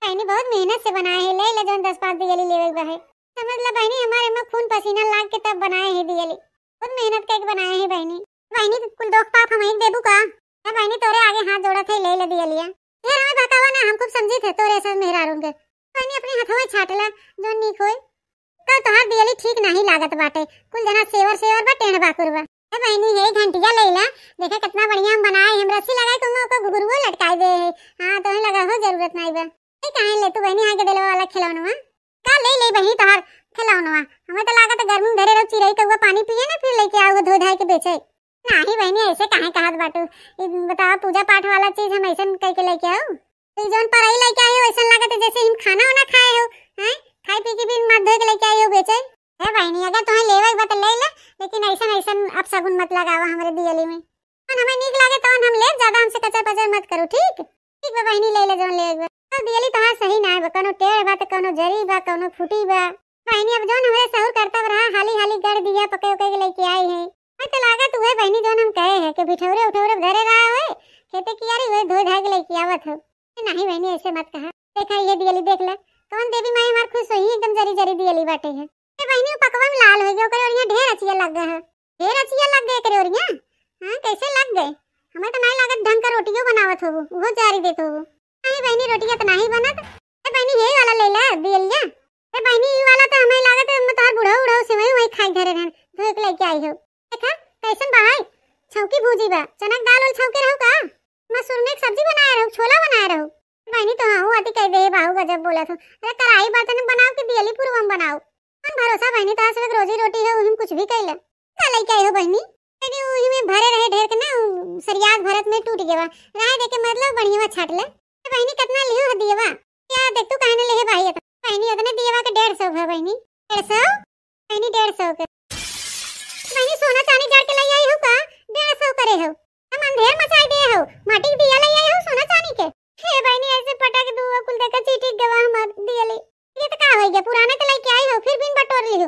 बहिनी बहुत मेहनत से बनाए हैं, ले ले जौन दस पाँच दियली लेवे के बा है। समझ ला बहिनी, हमारे में खून पसीना लाग के तब बनाए हैं दियली। खुद मेहनत कइके बनाए हैं बहिनी। बहिनी, कुल दोख पाप हमहीं के देबू का? ए बहिनी, तोरे आगे हाथ जोड़त है, ले ले दियलिया। ढेर हमें बहकावा ना, हम खूब समझित है तोरे सब मेहरारून के। बहिनी, अपने हथवा छाटला, जो नीक होई। तो तोहार दियली ठीक नाही लागत बाटे, कुल जना सेवर सेवर बा, टेढ़ बाकुर बा। ए बहिनी, हे घंटिया लइला, देखा कितना बढ़िया हम बनाए, हम रस्सी लगाए के ओकर घुघुरुओ लटकाए दे है। हाँ, तोहे लगा हो जरूरत नाही बा। ए, काहे ले तू बहिनी आगे दिलवा वाला खिलौनवा? का ले ले बहिनी तोहार खिलौनवा? हमें तो लागत है गर्मी में धरे रहो, चिरई कौआ पानी पिए ना, फिर लेके आओ धो धाए के बेचे। नाही बहिनी, ऐसे काहे कहत बाटू? ई बतावा, पूजा पाठ वाला चीज हम ऐसन कह के लेके आओ? ई जौन परई लेके आए हो, ऐसन लागत है जैसे हम खाना वाना खाए हो, हैं? खाए पी के भी माथ धोए के लेके आए हो बेचे। हे बहिनी, अगर तुम्हें लेवे के बा तो ले ले, लेकिन ऐसन ऐसन अपशगुन मत लगावा हमरे दियली में। जौन हमें नीक लागे तौन हम लेब, ज्यादा हमसे कचर पचर मत करो, ठीक? ठीक बा बहिनी, ले ले जौन लेवे के बा। तो दियली तोहार सही ना बा, कौनो टेढ़ बा तो कौनो जरी बा, कौनो फूटी बा। बहिनी, अब जौन हमरे सहूर करतब रहा, हाली हाली गढ़ दिया पके उके के लेके आई है। मैं तो लागत उहे बहिनी जौन हम कहे है कि बिठौरे उठौरे धरे रहा है, खेते कियारी उहे धोए धाए के लेके आवत हो। ए, नाही बहिनी, ऐसे मत कहा। देखा, ये दियली देख ले, कौन देवी माई हमार खुश होई, एकदम जरी जरी दियली बाटे है। ए बहिनी, उ पकवा में लाल हो गया, ओकरे ओरिया ढेर अचिया लग गए है। ढेर अचिया लग गए एकरे ओरिया? हाँ, कैसे लग गए? हमें तो नाही लागत ढंग का रोटियो बनावत होबू, उहो जारी देत होबू। नाही बहिनी, रोटिया तो नाही बनत। ए बहिनी, यही वाला ले ले दियलिया। ए बहिनी, ई वाला तो हमें लागत है, मैं तोहर बुढ़ऊ उढ़ऊ से वही वही खाई धरे रहन, धोए के लेके आई हो। देखा, कैसन बा है? छौकी भूजी बा, चना के दाल उल छौके रहू का? मसूर में एक सब्जी बनाए रहू, छोला बनाए रहू। बहिनी, तो हाँ, आती कह दे, बाहू गजब बोला था। अरे, कराई बर्तन में बनाओ कि दियली पुरवा में बनाओ? कौन भरोसा बहिनी, तोहरा सब रोजी रोटी है, उही में कुछ भी कैले। का लेके आई हो बहिनी? अरे, उही में भरे रहे ढेर के ना, उ सरियात भरत में टूट गया। रहे दे के मतलब बढ़िया छाट ले। ए बहिनी, कितना लिहो है दियवा? क्या देख तू कहने ले है भाई इतना? बहिनी, इतने दियवा के डेढ़ सौ है बहिनी। डेढ़ सौ? बहिनी, डेढ़ सौ के। बहिनी, सोना चानी जड़ के ले आई हो का? डेढ़ सौ करे हो। हम अंधेर मचाई दे हो। माटी के दिया ले आई हो सोना चानी के। हे बहिनी, ऐसे पटक दू, कुल देखा चीटी गवा हमार दियली। ये तो का हो गया? पुराना के लेके आई हो, फिर बिन बटोर ली हो।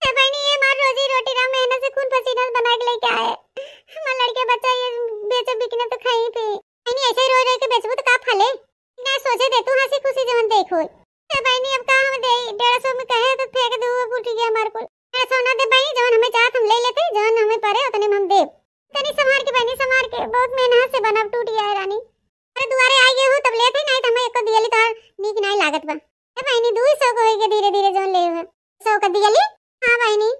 हे बहिनी, ये हमार रोजी रोटी रहा, मेहनत से खून पसीना से बना के लेके आए। हमार लड़के बच्चा ये बेचे बिकने तो खाई पी। बहिनी, ऐसे ही रो रो के बेचबू तो का फले? ना सोचे दे तू, हंसी खुशी जवन देख होई। ए बहिनी, अब का हम दे, डेढ़ सौ में कहे तो फेंक दू, अब उठ गया हमार कुल। डेढ़ सौ ना दे बहिनी, जवन हमें चाहत हम ले लेते, जवन हमें परे उतने में हम देब। तनी संभार के बहिनी, संभार के, बहुत मेहनत से बनब, टूट गया है रानी। अरे दुआरे आ गए हो तब लेते, नहीं तो हमें एको दियली तोहार नीक नहीं लागत बा। ए बहिनी, दू सौ को होई के धीरे धीरे जवन ले हो। सौ का दियली? हाँ बहिनी,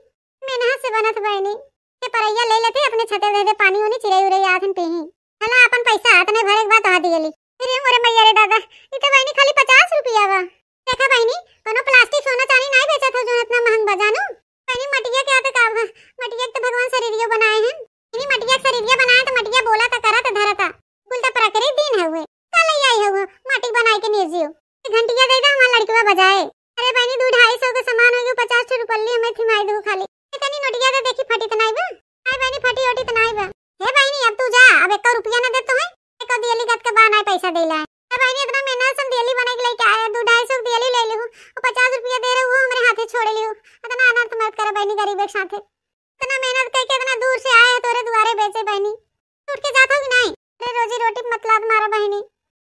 मेहनत से बनत बहिनी। के परैया ले लेते, अपने छते दे दे, पानी उनी चिरई उरई आथन पीही। चला अपन पैसा अतने भरे के बात आ दियली। अरे मोरे मैया रे दादा, ई तो बहिनी खाली पचास रुपया बा। देखा बहिनी, कोनो प्लास्टिक सोना चानी नाई बेचत हो जो इतना महंग बा जानू। बहिनी मटिया के आते का बा? मटिया के तो भगवान शरीरियो बनाए हैं। इन्हीं मटिया के शरीरिया बनाए तो मटिया बोला तो करत धरता। कुल तो प्रकृति दिन है हुए। का ले आई हो माटी बनाए के निर्जीव? घंटिया दे दे हमार लड़कवा बजाए। अरे बहिनी, दू ढाई सौ के सामान हो गयो, पचास ठो रुपल्ली हमें थिमाई दू खाली। ए, तनी नोटिया दे देखी, फटी त नाई बा? हाय बहिनी, फटी ओटी त नाई बा? हे बहिनी, अब तू जा, अब एको रुपया न दे तो है, एको दियली गत के बा नाई पैसा देला। हे बहिनी, इतना मेहनत से हम दियली बना के लेके आए, दू ढाई सौ के दियली ले लिहू, वो पचास रुपया दे रहे, वो हमरे हाथे छोड़े लिहू। इतना अनर्थ मत करे बहिनी, गरीब के साथे। इतना मेहनत करके इतना दूर से आए हैं तोरे दुआरे बेचे बहिनी, उठ के जात हो कि नाई? अरे रोजी रोटी पे मत लात मारा बहिनी।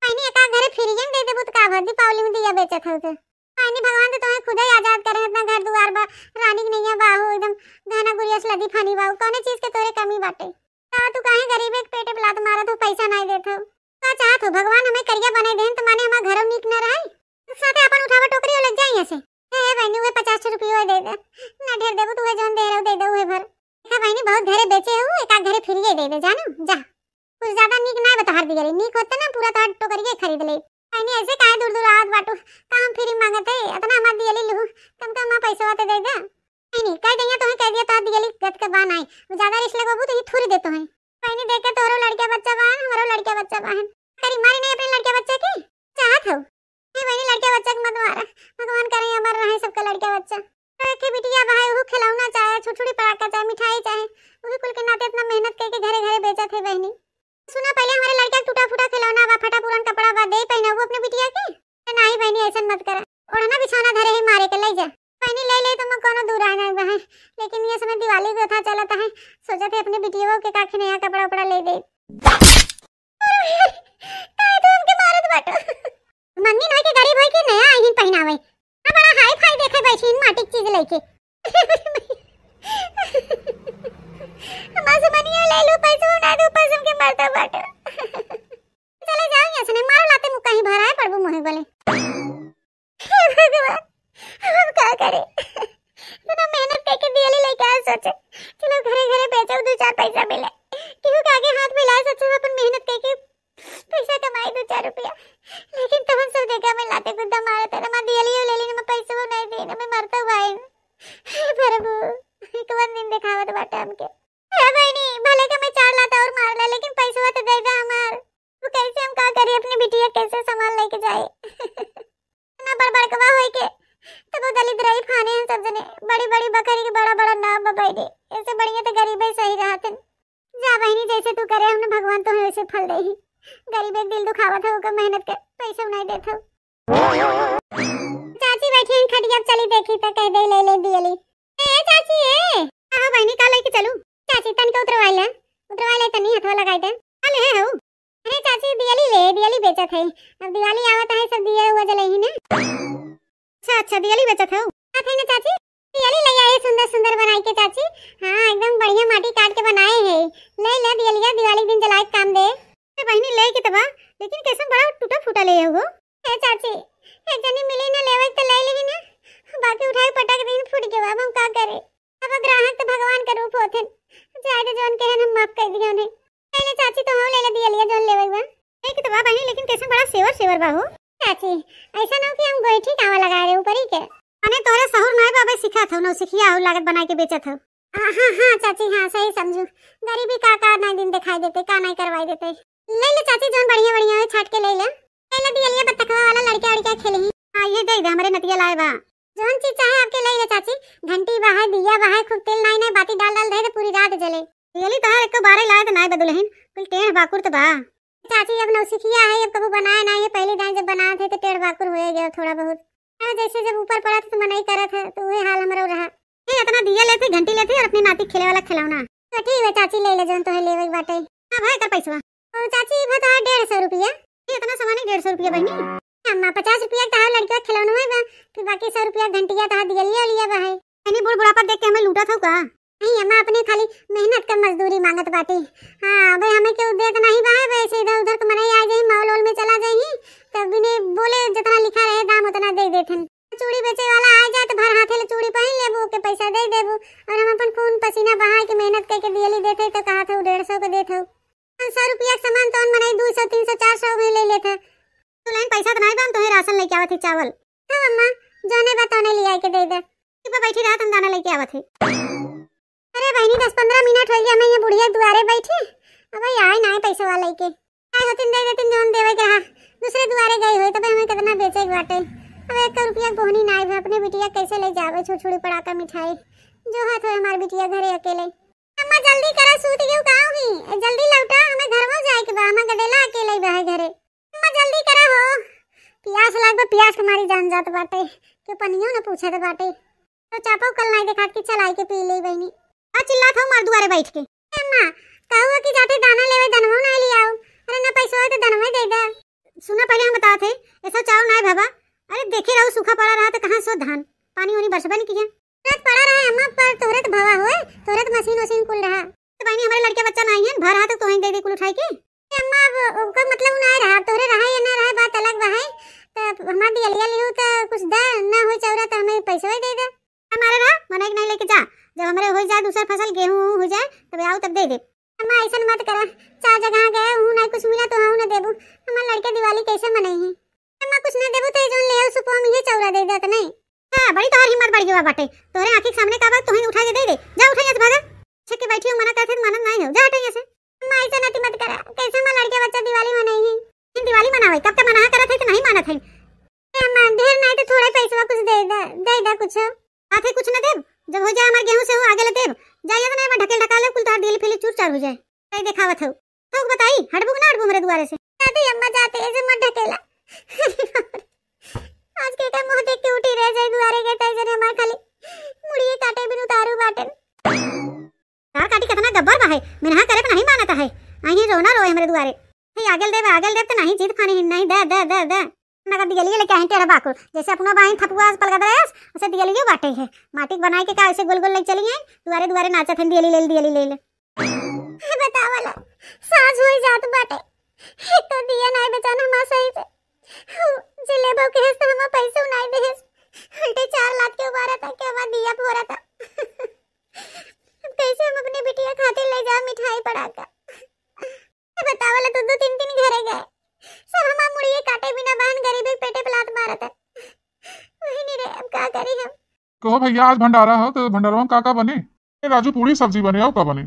बहिनी, एका घरे फिरियन दे देबू त का भर दीपावली में दिया बेचत हो तो। बहिनी, भगवान तो तुम्हें खुद ही आजाद करे, इतना घर दुआर बा, रानी के नैया बाहू, एकदम गहना गुरिया से लदी फानी बाहू, कौने चीज के तोरे कमी बाटे? का तू काहे गरीबे के पेटे पे लात मारत हो, पैसा नाई देत हो? का चाहत हो, भगवान हमें करिया बनाई देहन त माने हमार घरों नीक न रहे? साथे अपन उठावा टोकरी और लग जाए यहाँ से। हे बहिनी, उहे पचास रुपये दे दे, ना ढेर देबू, तू उहे जौन दे रहो दे दे उहे भर। देखा बहिनी, बहुत घरे बेचे हो, एक आध घरे फिरिए दे दे, जानू, जा। कुछ ज्यादा नीक ना बा तोहार दियली, नीक होते ना पूरा तोहार टोकरिए खरीद ले। बहिनी, ऐसे काहे दूर दूर आवत बाटू, का हम फ्री मांगत है, इतना हमार दियली लू, कम कम मा पैसा तो दे दे। बहिनी, कह दिया, तुम्हें कह दिया, तोहार दियली गत के बा नाई, वो ज्यादा रिस लगवाबू तो ये थोड़ी देतो है। बहिनी, देख के तोहरो लड़का बच्चा बा, हमरो लड़का बच्चा बा, करी मारी नहीं अपने लड़का बच्चा की, चाहत हो? हे बहिनी, लड़का बच्चा के मत मारा, भगवान करे अमर रहे सबका लड़का बच्चा। तो एक बिटिया भाई वो खिलौना चाहे, छुटछुड़ी पटाखा चाहे, मिठाई चाहे, वो भी कुल के नाते इतना मेहनत करके घरे घरे बेचत है बहिनी। सुना, पहले हमारे लड़का के टूटा फूटा खिलौना बा, फटा पुरान कपड़ा बा, दे पहनाबू अपने बिटिया के? अरे नाही बहिनी, ऐसन मत करा, ओढ़ना बिछौना धरे है मारे के, ले जा। बहिनी, ले ले तो मैं कोनो दूर आना बा है, लेकिन ये समय दिवाली को था चलता है, सोचा थे अपने बिटिया के काखे नया कपड़ा उपड़ा ले दे। काहे तू हमके मारत बाटू? मंगनी होई के गरीब होई के नया आईन पहिनावे। आ बड़ा हाई फाई देखे बैठी इन माटी के चीज लेके। ये ले लो पैसा, ना दो पैसा के मरता बाटे। चले जाओ यहाँ से, नहीं मारो लाते मुक्का ही भराए पड़बो मुँह बोले। हे भगवान, हम का करे? इतना मेहनत करके दियली लेके आए, सोचे चलो घरे घरे बेचो, दो चार पैसा मिले। केहू के आगे हाथ फैलाए, सोचे अपन मेहनत करके पैसा कमाई दो चार रुपया, लेकिन तहन सब जगह में लाते गुद्दा मारत है। ना दियलियो ले ली, ना पैसो नहीं दी, ना मैं मरता हुआ है। हे प्रभु, एक बार दिन देखावत बाटे हमके। हे बहिनी, भले के मैं चार लात और मार ले, लेकिन पैसवा तो दे दे हमार। वो कैसे हम का करी, अपनी बिटिया कैसे संभाल लेके जाए? ना बड़ बड़कवा होई के, तब वो दलित रही फाने हैं सब जने। बड़ी बड़ी बकरी के बड़ा बड़ा नाम बबाई दे, ऐसे बढ़िया तो गरीब ही सही रहत हैं। जा बहिनी, जैसे तू करे, हमने भगवान तुम्हें वैसे फल दे ही। गरीब एक दिल दुखावत है, ओकर मेहनत के पैसे नहीं देत हो। चाची बैठी हैं खटिया पे, चली देखी तो कह दे ले ले दियली। ए चाची, ए। हाँ बहिनी, का लेके चलू? चाची, तनिक उतरवाई ले, उतरवाई ले तनी, हथवा लगाई दे। का ले हो? अरे चाची, दियली ले, दियली बेचत है। अब दिवाली आवत है, सब दिया हुआ जलई ही ना। अच्छा, अच्छा, दियली बेचत हो? बात है ना चाची, दियली ले आए सुंदर सुंदर बनाई के चाची। हाँ, एकदम बढ़िया माटी काट के बनाए है। ले ले दियलिया, दिवाली के दिन जलाए के काम दे। ए बहिनी, ले के तबा, लेकिन कैसन बड़ा टूटा फूटा ले हो? ए चाची, एक जनी मिली ना लेवे त ले लेही ना, बाकी उठाई पटक दिन फूट गवा, अब हम का करे? अब ग्राहक तो भगवान के रूप होथिन, जाए दे जौन कहेन हम माफ कर दिया उन्हें। ले ले चाची, तो हम ले ले दियलिया जौन लेवे बा। एक तो बा बहिनी, लेकिन कैसन बड़ा सेवर सेवर बा हो। चाची, ऐसा ना हो कि हम गोइठी कावा लगाए रहे ऊपर ही के। अने तोहरे सहूर नाय बा, अबे सिखात हो, नौसिखिया हो, लागत बनाए के बेचत हो। हाँ, हाँ, हाँ, चाची, हाँ, सही समझू। गरीबी का, का नाई दिन दिखाई देते, का नाई करवाई देते। ले ले चाची, जौन बढ़िया, बढ़िया है, छाट के ले ले। ले ले दियलिया बतखवा वाला, लड़के, लड़के खेले ही। हाँ, ये दे दे, हमरे नतिया लाए बा। जौन चीज चाहे आपके ले ले चाची। घंटी बा है, दिया बा है, खूब तेल नाई, नाई, बाती डाल, डाल दे, तो पूरी रात जले। दियली तोहार एको बारे लाए तो नाई बा दुलहिन, कुल टेढ़ बाकुर तो बा। चाची, अब नौसिखिया है, अब कबू बनाए नाई है, पहली दाई जब बनाए थे तो टेढ़ बाकुर होए गया थोड़ा बहुत। हाँ, जैसे जब ऊपर पड़ा था तो मनई करत है, तो वही हाल हमरो रहा। ये इतना दिया लेते, घंटी लेते और अपनी नाती खेले वाला खिलौना। तो ठीक है चाची, ले ले जौन तोहे लेवे के बाटे। हाँ भाई, कर पैसवा। ओ चाची, ई बता डेढ़ सौ रुपया। ये इतना सामान है डेढ़ सौ रुपया बहिनी? अम्मा, पचास रुपया के तहार लड़किया खिलौना है बा, फिर बाकी सौ रुपया घंटिया तहार दियलिया लिया बा है। यानी बूढ़ बुढ़ापा देख के हमें लूटा था का? नहीं अम्मा, अपने खाली मेहनत का मजदूरी मांगत बाटी। हाँ, भाई हमें क्यों देत नहीं बा है, वैसे इधर उधर के मनई आ जाई, मॉल वॉल में चला जाई, तब बिने बोले जितना लिखा रहे दाम उतना दे देथन। चूड़ी बेचे वाला आ जाए तो भर हाथे ले चूड़ी पहन लेबू, के पैसा दे देबू, और हम अपन खून पसीना बहा के मेहनत करके दियली देते तो कहा था डेढ़ सौ के देत हो। पाँच सौ रुपया के सामान तो मनई दो सौ, तीन सौ, चार सौ में ले लेते। तो लाइन पैसा तो नहीं बा, हम तुम्हें राशन लेके आवत है, चावल। हाँ अम्मा, जौने बा तौने ले आके दे दे। चुप बैठी रहा, तुम दाना लेके आवत है। अरे बहिनी, दस पन्द्रह मिनट हो गया, मैं ये बुढ़िया दुआरे बैठी, अब ये आए ना पैसा वाला लेके। आए होतिन दे देतिन जौन देवे के रहा, दूसरे दुआरे गई होई, तबे हमें कितना बेचे के बाटे। अब एक रुपया बोहनी ना आए, अपने बिटिया कैसे ले जावे छुरछुरी पड़ाका मिठाई, जो हाथ होए हमार बिटिया घरे अकेले। अम्मा जल्दी करा, सूत गयो का होगी, जल्दी लौटा, हमें घर में जाए के बा, हमें गदेला अकेले बा है घरे। अम्मा जल्दी करा हो, प्यास लाग बा, प्यास के मारी जान जात बाटे, क्यों पनियो न पूछत बाटे। तो चापो कल नाई देखात कि चलाई के पी ले बहिनी। का चिल्लात हो मार दुआरे बैठ के? ए माँ, कहू कि जाते दाना लेवे, दनवो ना ले आओ। अरे ना पैसो है तो दनवो दे दे। सुना पहले हम बतावत है, ऐसा चाव नाई बाबा। अरे देखे रहो सूखा पड़ा रहा तो कहाँ सो धान, पानी उनी बरसबे नहीं किया। रात पड़ा रहा अम्मा, पर तोहरे तो भवा होए, तोहरे तो मशीन वशीन कुल रहा। तो बहिनी हमारे लड़के बच्चा नाई है, भर रहा तो तोहे दे दे कुल उठाई के। ए अम्मा, अब ओकर मतलब उ ना रहा, तोहरे रहा या ना रहा, बात अलग बा है। त हमार दियलिया लिहू त कुछ दे, ना होई चौरा त हमें पैसवे दे दे। हमारे रहा, मनई के नहीं लेके जा, जब हमरे हो जाए दूसर फसल, गेहूं हो जाए, तब आओ तब दे दे। अम्मा ऐसन मत करा, चार जगह गए, हूँ नहीं कुछ मिला तो हूँ ना देबू। हमार लड़के दिवाली कैसे मनई है? अम्मा कुछ ना देबू तो जौन ले आओ सुपवा में ये चौरा दे देत नहीं। हाँ, बड़ी तोहार हिम्मत बढ़ गवा बाटे, तोहरे आँखी के सामने का बात तोही उठा के दे दे, जा उठा यहाँ से भागा। छेक के बैठी हो, मना करत है तो मानत नहीं हो, जा हटा यहाँ से। अम्मा ऐसा नती मत करा, कैसे हमार लड़के बच्चा दिवाली मनई है? इन दिवाली मनावे, कब का मना करत है तो नहीं मानत है। ए अम्मा, ढेर नहीं तो थोड़ा पैसवा कुछ दे दे, दे दे कुछ। आथे कुछ न देब, जब हो जाए हमार गेहूं से हो आगे ले देब। जाइए तो नहीं, ढकेल ढकाल ले, कुल तोहार दियली फिली चूर चार हो जाए। कई देखावत हो। तो बताई, हटबू कि ना हटबू मेरे दुआरे से? जाते अम्मा जाते, ऐसे मत ढकेला। आज के का मुंह देख के उठी रह जाए दुआरे के, ताई जने हमार खाली मुड़िए काटे बिन उतारू बाटन। तार काटी कितना गब्बर बा है, मिनहा करे पे नहीं मानत है। आई रोना रोए हमरे दुआरे। हे आगल देब, आगल देब त नहीं जीत खाने ही, नहीं दे, दे, दे, दे। ना का दियलिए लेके आई टेढ़ा बाकुर, जैसे अपनो बहिन थपुआ से पलगत रहे, उसे दियलियो बाटे है। माटी के बनाए के का ऐसे गोल गोल ले चली है, दुआरे दुआरे नाचत है, दियली ले ले, दियली ले ले। बतावला, साँझ होई जात बाटे, एक तो दिया नाई बेचान हमार सही से, हऊ, जे लेबो कहेस तो हमार पैसो नाई देहेस, उल्टे चार लात के उबारा था कि हमार दिया फोरा था। अब कैसे हम अपने बिटिया खातिर ले जाब मिठाई पड़ाका? बतावला, दू दू तीन तीन घरे गए, सब हमार मुड़िए काटे बिना बहन गरीबी पेटे पे लात मारत है। वही नहीं रे, अब का करी हम? कहो भैया, आज भंडारा हो तो भंडारवा में का का बने? ए राजू, पूड़ी सब्जी बने, और का बने?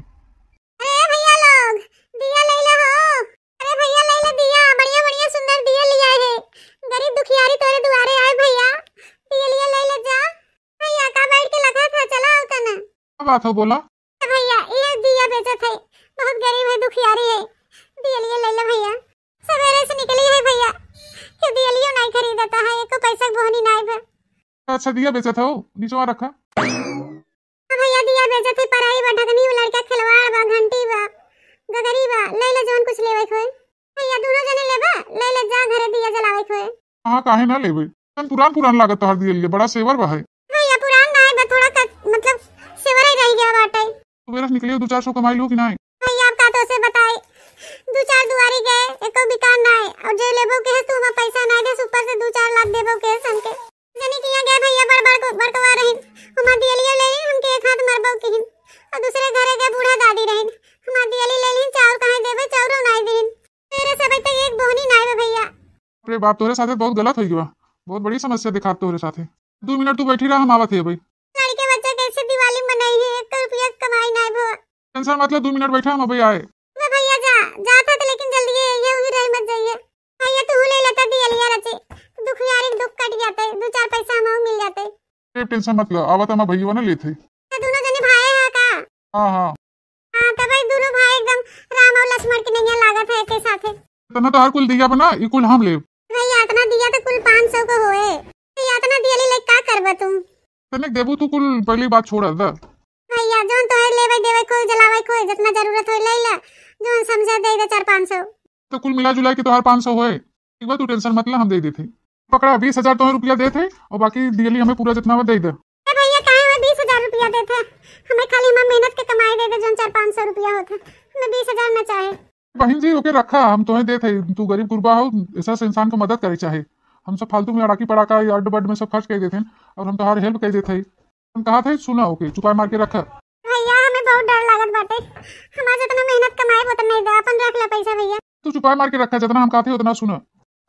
अरे भैया लोग, दिया ले लो हो। अरे भैया ले लो दिया, बढ़िया बढ़िया सुंदर दिया लिया है। गरीब दुखियारी तोरे दुआरे आए भैया, दिया लिया ले लो जा। भैया का बैठ के लगा था, चला आओ तना। का बात हो, बोला। ए भैया, ये दिया बेचत है, बहुत गरीब है, दुखियारी है, दिया लिया ले लो भैया। सवेरे से निकली है भैया, ये दिया लियो नहीं खरीदता है, एको पैसा के बोहनी नहीं भे। अच्छा, दिया बेचत हो, निचवा रखा। भैया दिया बेचत है, पराई बा, ढकनी में लड़का खिलवाड़ बा, घंटी बा, गगरी बा, ले ले जौन कुछ लेवे के होए। भैया दोनों जने लेबा, ले ले जा घरे दिया जलावे के होए। हाँ, काहे ना लेबे? तन पुरान पुरान लागत तोहार दिया लिए, बड़ा सेवर बा है। भैया पुरान ना है बा, थोड़ा क-, मतलब सेवर ही रह गया बाटे। सवेरे से निकली हो, दो चार सौ कमाई लो कि नाई? भैया अब का तो से बताई, दो चार दुआरी गए, एको बिकान ना है, और जे लेबो के है तू हमार पैसा ना दे, ऊपर से दो चार लात देबो के है हमके। जनी किया गए भैया बड़ बड़ को बड़कवा रहिन, हमार दियलियो ले रही, हमके एक हाथ मरबो किहिन, और दूसरे घरे गए बूढ़ा दादी रहिन, हमार दियली ले लिहिन, चाउर कहाँ देबे, चाउरो नाई दिहिन। तेरे सब तक एक बोहनी नाई बे भैया। अरे बाप, तोरे साथे बहुत गलत होई गवा, बहुत बड़ी समस्या दिखात तोरे साथे। दो मिनट तू बैठी रहा, हम आवत है अबे। लड़के बच्चे कैसे दिवाली मनाई है, एक रुपया कमाई नाई भवा। टेंशन मत ले, दो मिनट बैठा, हम अबे आए। वे भैया जा, जात है तो लेकिन जल्दी ये, ये उही रही मत जाइए। भैया तू ले लेता दियलिया रचे, दुखियारी के दुख कट जाते, दो चार पैसा हमहू मिल जाते। ए, टेंशन मत ले, आवत हम भैया ना लेते। तो दोनों जने भाई है का? हाँ, हाँ। हाँ, तब भाई दोनों भाई एकदम राम और लक्ष्मण के नैया लागत है एक साथे। इतना तो हर कुल दिया बना, ई कुल हम लेब। भैया इतना दिया तो कुल पाँच सौ को होए। भैया इतना दियली ले का करबा तुम? तनिक देबू तू कुल, पहली बात छोड़ दा। भैया जौन तोहे लेवे देवे कोई जलावे कोई जितना जरूरत होए ले ले, जौन समझे दे दे चार पाँच सौ। तो कुल मिला जुला के तोहार पाँच सौ होए। ठीक बा, तू टेंशन मत ले, हम दे देते। पकड़ा, बीस हजार तोहे रुपया देते और बाकी दियली हमें पूरा जितना बा दे दे। ए भैया काहे हमें बीस हजार रुपया देते? हमें खाली हमार मेहनत के कमाई दे दे, जौन चार पाँच सौ रुपया होते, हमें बीस हजार ना चाहे। बहन जी, ओके रखा, हम तोहे देत है, तू गरीब गुरबा हो, ऐसा से इंसान को मदद करे चाहे। हम सब फालतू में अड़ाकी पड़ाका या अड्ड बड्ड में सब खर्च कर देते हैं और हम तोहार हेल्प कर देते हैं। हम कहा थे, सुना, ओके, चुपाई मार के रखा। भैया, हमें बहुत डर लागत बाटे, हमार जितना मेहनत कमाए उतना नहीं दे, अपन रख ले पैसा भैया। तू चुपाई मार के रखा, जितना हम कहते हैं उतना सुना।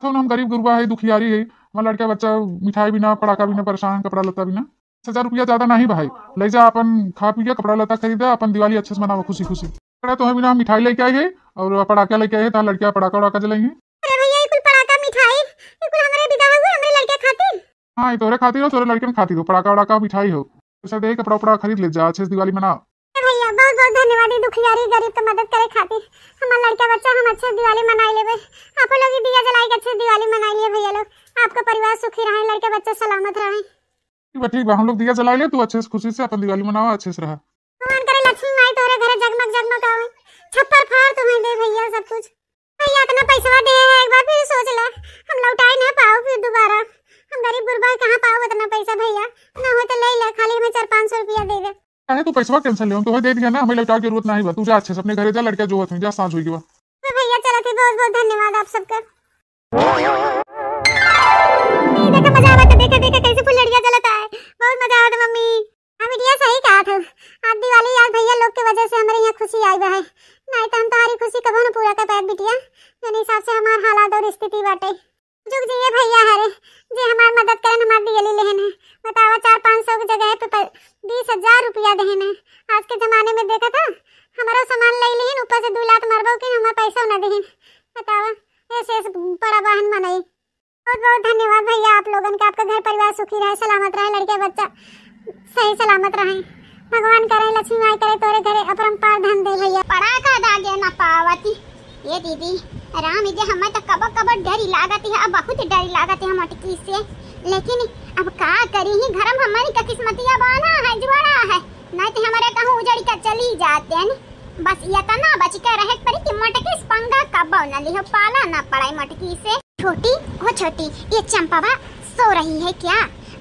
तो हम गरीब गुरबा है, दुखियारी है, हमार लड़का बच्चा मिठाई बिना, पड़ाका बिना परेशान, कपड़ा लत्ता बिना। दस हजार रुपया ज्यादा नहीं भाई, ले जा, अपन खा पी के कपड़ा लत्ता खरीदा, अपन दिवाली अच्छे से मनावा खुशी खुशी। पकड़ा, तोहे बिना हम मिठाई लेके आई है और पड़ाका लेके आई है, तार लड़किया पड़ाका वड़ाका जलाई है। अरे भैया, ये कुल पड़ाका मिठाई, ये कुल हमरे विदा हुए, हमरे लड़के खातिर? हाँ, ये तोरे खातिर हो, तोरे लड़कन खातिर हो, पड़ाका वड़ाका मिठाई हो, पैसा दे, कपड़ा उपड़ा खरीद ले जा, अच्छे से दिवाली मना। ए भैया, बहुत बहुत धन्यवाद, ये दुखियारी गरीब के मदद करे खातिर। हमार लड़का बच्चा हम अच्छे से दिवाली मनाई लेबे। आप लोग ये दिया जलाई के अच्छे से दिवाली मनाई लिए भैया लोग, आपका परिवार सुखी रहे, लड़का बच्चा सलामत रहे। ठीक बा, ठीक बा, हम लोग दिया जलाई ले, तू अच्छे से खुशी से अपन दिवाली मनावा, अच्छे से रहा। भगवान करे लक्ष्मी माई तोरे घरे जगमग जगमग आवे, छप्पर फाड़ तुम्हें दे भैया सब कुछ। भैया इतना पैसवा दे है, एक बार फिर सोच ले, हम लौटाई ना पाओ फिर दोबारा, हम गरीब गुरबा कहाँ पाओ इतना पैसा भैया, ना हो तो ले ले, खाली हमें चार पाँच सौ रुपया दे दे। काहे तू पैसवा टेंशन ले, हम तोहे दे दिया ना, हमें लौटाए के जरूरत नहीं बा, तू जा अच्छे से अपने घरे जा, लड़का जो होत जा साँझ होई गवा। तो भैया चलत है, बहुत बहुत धन्यवाद आप सबका। ई देखा मजा आवत, देखा देखा कैसे फुलझड़िया जलत है, बहुत मजा आवत मम्मी। हाँ बिटिया सही कहा था, आज दिवाली आज भैया लोग के वजह से हमारे यहाँ खुशी आई बा है, नहीं तो हम तुम्हारी खुशी कबो न पूरा कर पाए बिटिया, जौन हिसाब से हमार हालात और स्थिति बाटे। जुग जिए भैया हरे, जे हमार मदद करन, हमार दियली लेहन है। बतावा, चार पाँच सौ के जगह पे प-, बीस हजार रुपया देहन है। आज के जमाने में देखा था, हमारो सामान ले लिहिन, ऊपर से दो लात मारबो कि हमार पैसा न देहन। बतावा, ऐसे ऐसे पड़ा बहन मनई। बहुत बहुत धन्यवाद भैया आप लोगन के, आपका घर परिवार सुखी रहे, सलामत रहे, लड़के बच्चा सही सलामत रहे। भगवान करे, लक्ष्मी माई करे, तोरे घरे अपरंपार धन दे भैया। पड़ाका दागे न पावती। ये दीदी, राम जी, हमें तो कबो कबो डरी लागत है, अब बहुत डरी लागत है मटकी से। लेकिन अब का करी ही, घर में हमारी का किस्मतिया बाना है, जुआड़ा है, नहीं तो हमारे कहूँ उजड़ के चली जाते हैं। बस इतना बच के रहे पड़ी कि मटकी से पंगा कबो न लिहो, पाला न पड़े मटकी से। छोटी, ओ छोटी, ये चंपावा सो रही है क्या?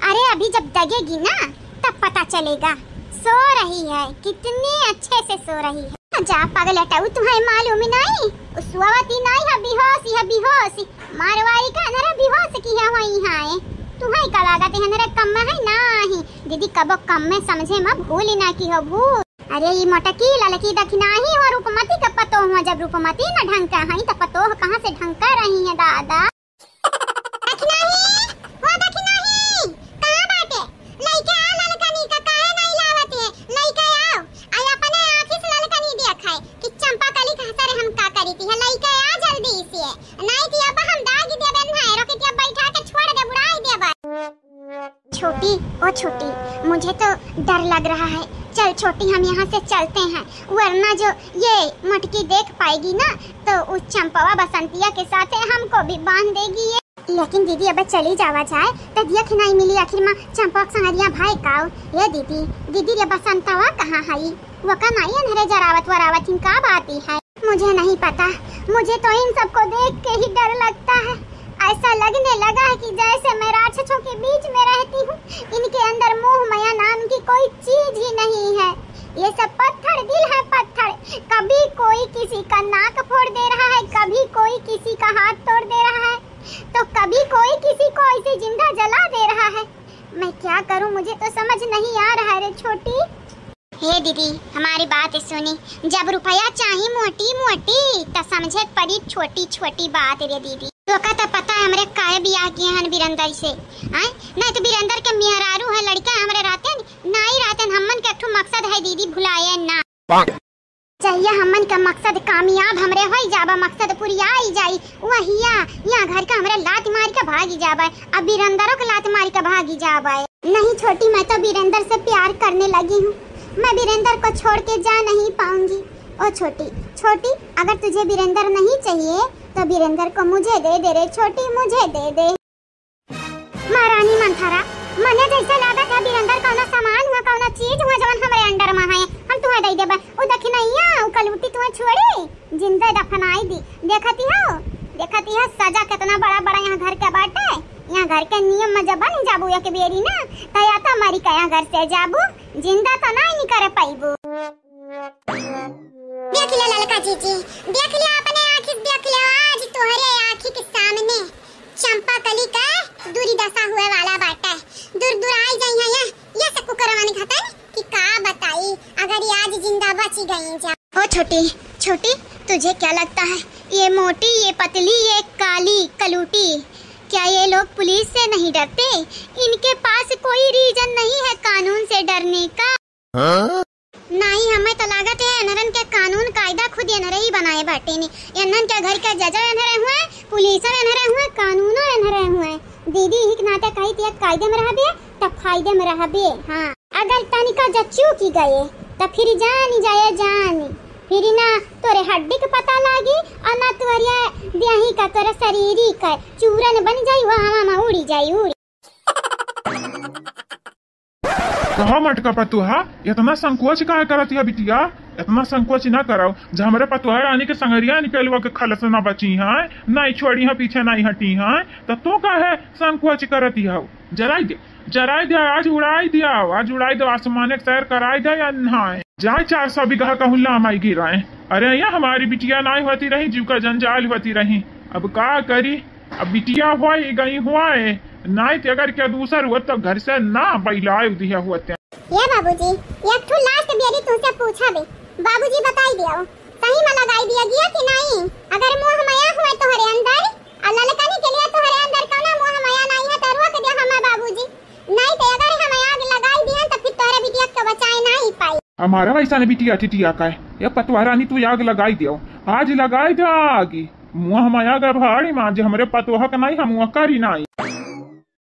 अरे अभी जब दगेगी ना तब पता चलेगा। सो रही है, कितनी अच्छे से सो रही है। जा पगलटऊ, तुहैं मालूम नाहीं, उ सोवती नाहीं है, बेहोश है, बेहोश। मारवाड़ी का एनरे बेहोश किहे होइहैं। तुहैं का लागत है एनरे कम है? नाहीं दीदी, कबो कम समझे मा भूल ना किहो, भूल। अरे ई मोटकी ललकी दखिनाही हो, रूपमती का पतोह हो। जब रूपमती न ढंग का हई त पतोह कहाँ से ढंग का रही है दादा? दखिनाही, हो दखिनाही, कहाँ बाटे? लइके आ ललकनी का, काहे नाहीं लावत है? लइके आओ। आई अपने आँखी से ललकनी देखे कि चंपा कली का सरे हम का करी थी। लइके आ जल्दी से, नाहीं कि अब हम दागी देबे, नाहीं रोकी थी, अब बैठा के छोड़ दे, बुड़ाई देबे। छोटी, ओ छोटी, मुझे तो डर लग रहा है। चल छोटी, हम यहाँ से चलते हैं, वरना जो ये मोटकी देख पाएगी ना, तो उस चंपवा बसंतिया के साथ हमको भी बांध देगी ये। लेकिन दीदी, अब चली जावा जाए, तो दिया खिनाई मिली, आखिर मा चंपवा के संगरिया भाई काऊ। ये दीदी, दीदी, ये बसंतवा कहाँ हई? वो का नाहीं एनरे जरावत वरावत हिन, का बात ही है? मुझे नहीं पता, मुझे तो इन सबको देख के ही डर लगता है। ऐसा लगने लगा है कि जैसे मैं राक्षसों के बीच में रहती हूँ, इनके अंदर मोह माया नाम की कोई चीज ही नहीं है। ये सब पत्थर दिल है, पत्थर। कभी कोई किसी का नाक फोड़ दे रहा है, कभी कोई किसी का हाथ तोड़ दे रहा है, तो कभी कोई किसी को ऐसे जिंदा जला दे रहा है। मैं क्या करूँ, मुझे तो समझ नहीं आ रहा है रे छोटी। हे दीदी, हमारी बात सुनी, जब रुपया चाही मोटी मोटी, त समझे के पड़ी छोटी छोटी बात रे दीदी। तोका त पता है हमरे काहे बियाह किहे हन बिरंदर से, आय? नहीं तो बिरंदर के मेहरारू है लड़का हमरे रहते, नाहीं रहते, हमन के एक ठो मकसद है दीदी, भुलाए ना। जहिया हमन के मकसद कामयाब हमरे होई जाबा, मकसद पुरियाई जाई, वहिया यहाँ घर का हमरे लात मार के भागी जाबे, अब बीरेंद्रो के लात मार के भागी जाबे। नहीं छोटी, मैं तो बीरेंद्र से प्यार करने लगी हूँ, मैं बीरेंद्र को छोड़ के जा नहीं पाऊंगी। ओ छोटी, छोटी, अगर तुझे बीरेंद्र नहीं चाहिए तो बीरेंद्र को मुझे दे दे रे छोटी, मुझे दे दे। महारानी मंथरा, मने जैसे लागत है बीरेंद्र कौनो सामान हुआ, कौनो चीज हुआ जवन हमरे under में है, हम तुहे दे देबे। उ दखिनैया, उ कलूटी तुहे छोड़ी, जिंदे दफनाई दी। देखती हो, देखती हो सजा कितना बड़ा बड़ा यहाँ घर के बाटे। यहाँ घर के नियम में जब बन जाबू एक बेरी ना, तो या तो मरी के यहाँ घर से जाबू, जिंदा तो नहीं निकरे पाइबू। देख ले ललका जीजी, देख ले अपने आँखी से, देख ले आज तोहरे आँखी के सामने चंपा कली का दुर्दशा हुए वाला बाटे। दूर दूर आई जाई है ये, ये से कुकरवन घटन कि का बताई, अगर ये आज जिंदा बची गई जा। ओ छोटी, छोटी, तुझे क्या लगता है, ये मोटी, ये पतली, ये काली कलूटी, क्या ये लोग पुलिस से नहीं डरते? इनके पास कोई reason नहीं है कानून से डरने का। हाँ? नाहीं, हमें तो लागत है एनरन के कानून कायदा खुद एनरे ही बनाए बाटे ने। एनरन के घर के जजो एनरे हुए, पुलिसो एनरे हुए, कानूनो एनरे हुए। दीदी ही के नाते कही थी, कायदे में रहबे त फायदे में रहबे। हाँ, अगर तनिका जा चूकी गए त फिर जानी जाए जानी, फिर ना तोरे हड्डी के पता लागी और ना तोरे देही का, तोरे शरीरी का चूरन बन जाई, वो हवा में उड़ी जाई, उड़ी। कहा मटका पतोहा, इतना संकोच काहे करत हिया बिटिया? इतना संकोच ना कराओ। जब हमरे पतोहा रानी के संगरिया निकलवा के खलस ना बची हैं, नहीं छोड़ी हैं, पीछे नहीं हटी हैं, तो तू काहे संकोच करत हिया? जराई दे, जराई दे, आज उड़ाई दे, आज उड़ाई दे, आसमान के सैर कराई दे या नहीं? जाए चार सौ बीघा कहूँ लामाई गिराए। अरे या हमारी बिटिया नहीं होती रही, जीव का जंजाल होती रही। अब का करी? अब बिटिया होई गई होए, नाई ते अगर क्या दूसर हुआ तो घर से ना बैलाए दिया हुआ ते। ये बाबूजी, एक ठो last बेरी तुमसे पूछा बे। बाबूजी बताई दियो, सही में लगाई दिया गया कि नहीं? अगर मोह माया हुआ तोहरे अंदर, और ललकनी के लिए तोहरे अंदर कौनो मोह माया नहीं है तो रोक दे हमें बाबूजी, नहीं तो अगर हम आग लगाई दिया तो फिर तोहरे बिटिया के बचाए नहीं पाई। हमारा वैसा ने बिटिया टिटिया का है, ये पतवा रानी तू आग लगाई दियो, आज लगाई दे आग। मुँह माया गए भाड़ी माँ जे हमरे पतोहा के नाई, हम वहाँ करी नाई।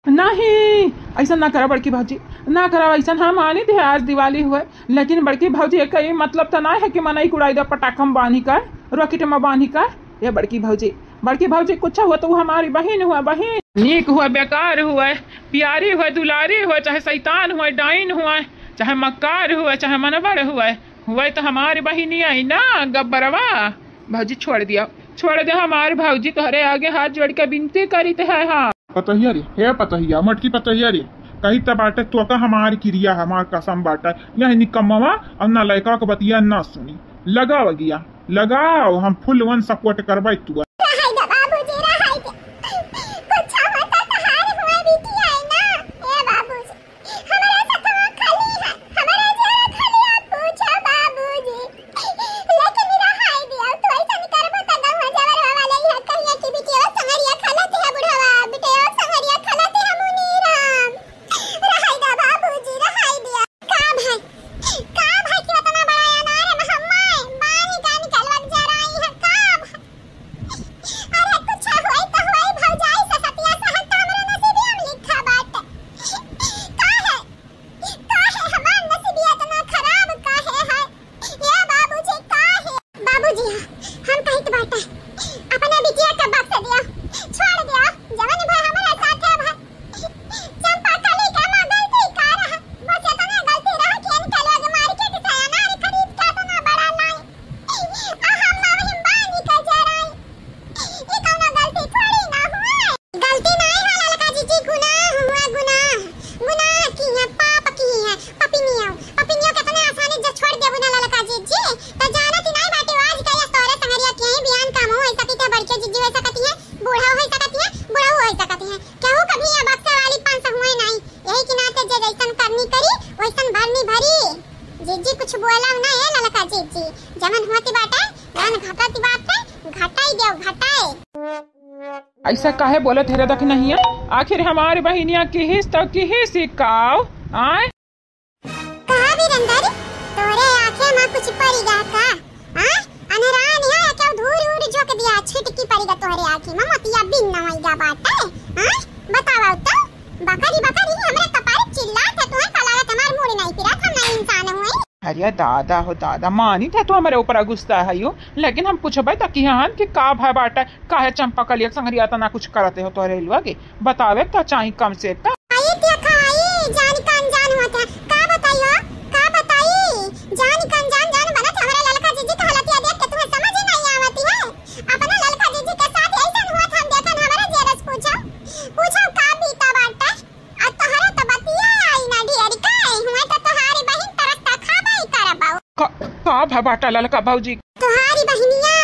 नहीं, ऐसा ना करा बड़की भौजी, ना करा ऐसा। हम आनी थे आज दिवाली हुए, लेकिन बड़की भौजी, एक ही मतलब तो ना है कि मनई कुड़ाई दे पटाखा में बांधी कर, rocket में बांधी कर। ये बड़की भौजी, बड़की भौजी कुछ हुआ तो वो हमारी बहिन हुआ, बहिन। नीक हुआ, बेकार हुआ, प्यारी हुआ, दुलारी हुआ, चाहे शैतान हुआ, डाइन हुआ, चाहे मक्कार हुआ, चाहे मनबड़ हुआ, हुआ तो हमारी बहिनी आई ना, गब्बरवा। भौजी छोड़ दिया, छोड़ दे हमार भौजी, तोहरे आगे हाथ जोड़ के विनती करीत है। हाँ। पतोहिया रे, हे पतोहिया, मोटकी पतोहिया रे, कही त बाटे तोका हमार किरिया, हमार कसम बाटे, यह निकम्मवा और ना लड़का के बतिया ना सुनी। लगाओ अगिया, लगाओ, हम full one support करबै तू। रहाई दे बाबूजी, रहाई दे। कुछ होता तो हार हुआ बिटिया है ना, ए बाबूजी। हमरा सथवा खाली है, हमरा जेरा खाली है, पूछो बाबूजी। लेकिन रहाई दिया, तू ऐसन करबो त गहुआ जवरवा वाले इहाँ कहिया कि बिटिया संगरिया खलत है बुढ़वा, बिटिया संगरिया खलत है मुनीराम। रहाई दा बाबूजी, रहाई दिया। का भाई, का भाई कि उतना बड़ा अनार में हम्मे बानी का निकलवा के जराई है, का भाई? अरे कुछ होई तो होई भौजाई से सतिया सहल तो हमरे नसीबे में लिखा बाटे। काहे? काहे हमार नसीबिया इतना खराब काहे है? ए बाबूजी, काहे? बाबूजी, हम कहित बाटे, अपने बिटिया के बख्श दिया, छोड़ दिया, जवन भाई हमारे साथ है भाई। चंपा कली के माँ गलती का रहा, बस इतना गलती रहा कि इनके लोग मार्केट से अनार खरीद के इतना बड़ा लाई। आ हम वही बानी के जराई। ई कौनो गलती थोड़ी ना हुआ। गलती नाई है ललका जीजी, गुनाह हुआ, गुनाह। गुनाह की है, पाप की है, पपिनियो। पपिनियो कितने आसानी से छोड़ देबू ना ललका जीजी। तो जानत ही नाई बाटे आज का ये तोरे संगरिया के ही बियान काम हो, ऐसा किते बड़के जीजी वैसा कती है, बूढ़ा हो ऐसा कती है, बूढ़ा हो ऐसा कती है। केहू कभी ये बक्से वाली पाँच सौ हुए नाई। यही के नाते जे जैसन करनी करी, वैसन भरनी भरी। जीजी कुछ बोला ना ए ललका जीजी, जवन होती बाटे, जवन घटती बाटे, घटाई देव, घटाई। ऐसा काहे बोलत है रे दखिनहिया? आखिर हमार बहिनिया किहिस तो किहिस ही काव? आय? कहा वीरेंद्र, तोरे आँखें में कुछ पड़ी गा का? आय? अनहरान है, क्या धूर उड़ झोंक दिया, छिटकी पड़ी गा तोहरे आँखें में, मोतिया बिन नवाई गा बाटे। आय? बतावा तो, बकरी बकरी हमरे कपारे चिल्लात है, तुम्हें का लागत हमार मूड़ नहीं पिरात, हम नहीं इंसान हुए। अरे दादा हो दादा, मानी था तो हमरे ऊपर गुस्सा है यो, लेकिन हम पूछबे त किहन कि का भय बाटे, काहे चंपा कलिया के संगरिया तना कुछ करते हो तोहरे लोग? बतावे त चाही कम से कम। आई देखा आई, जान का अनजान होत है। का बताई हो? का बताई? जान का अनजान जान बनत हमरा ललका जीजी के हालतिया देख के तुम्हें समझ ही नहीं आवती है। अपना ललका जीजी के साथ ऐसन हुआ था, हम देखन हमारा जेरस पूछो, पूछो का बीता बाटे। आ तोहरा तो बतिया आई ना ढेर का, हुआ तो तोहारी बहिन तरस त खाबा ही करबो। का, का भा बाटा ललका भौजी? तोहारी बहिनिया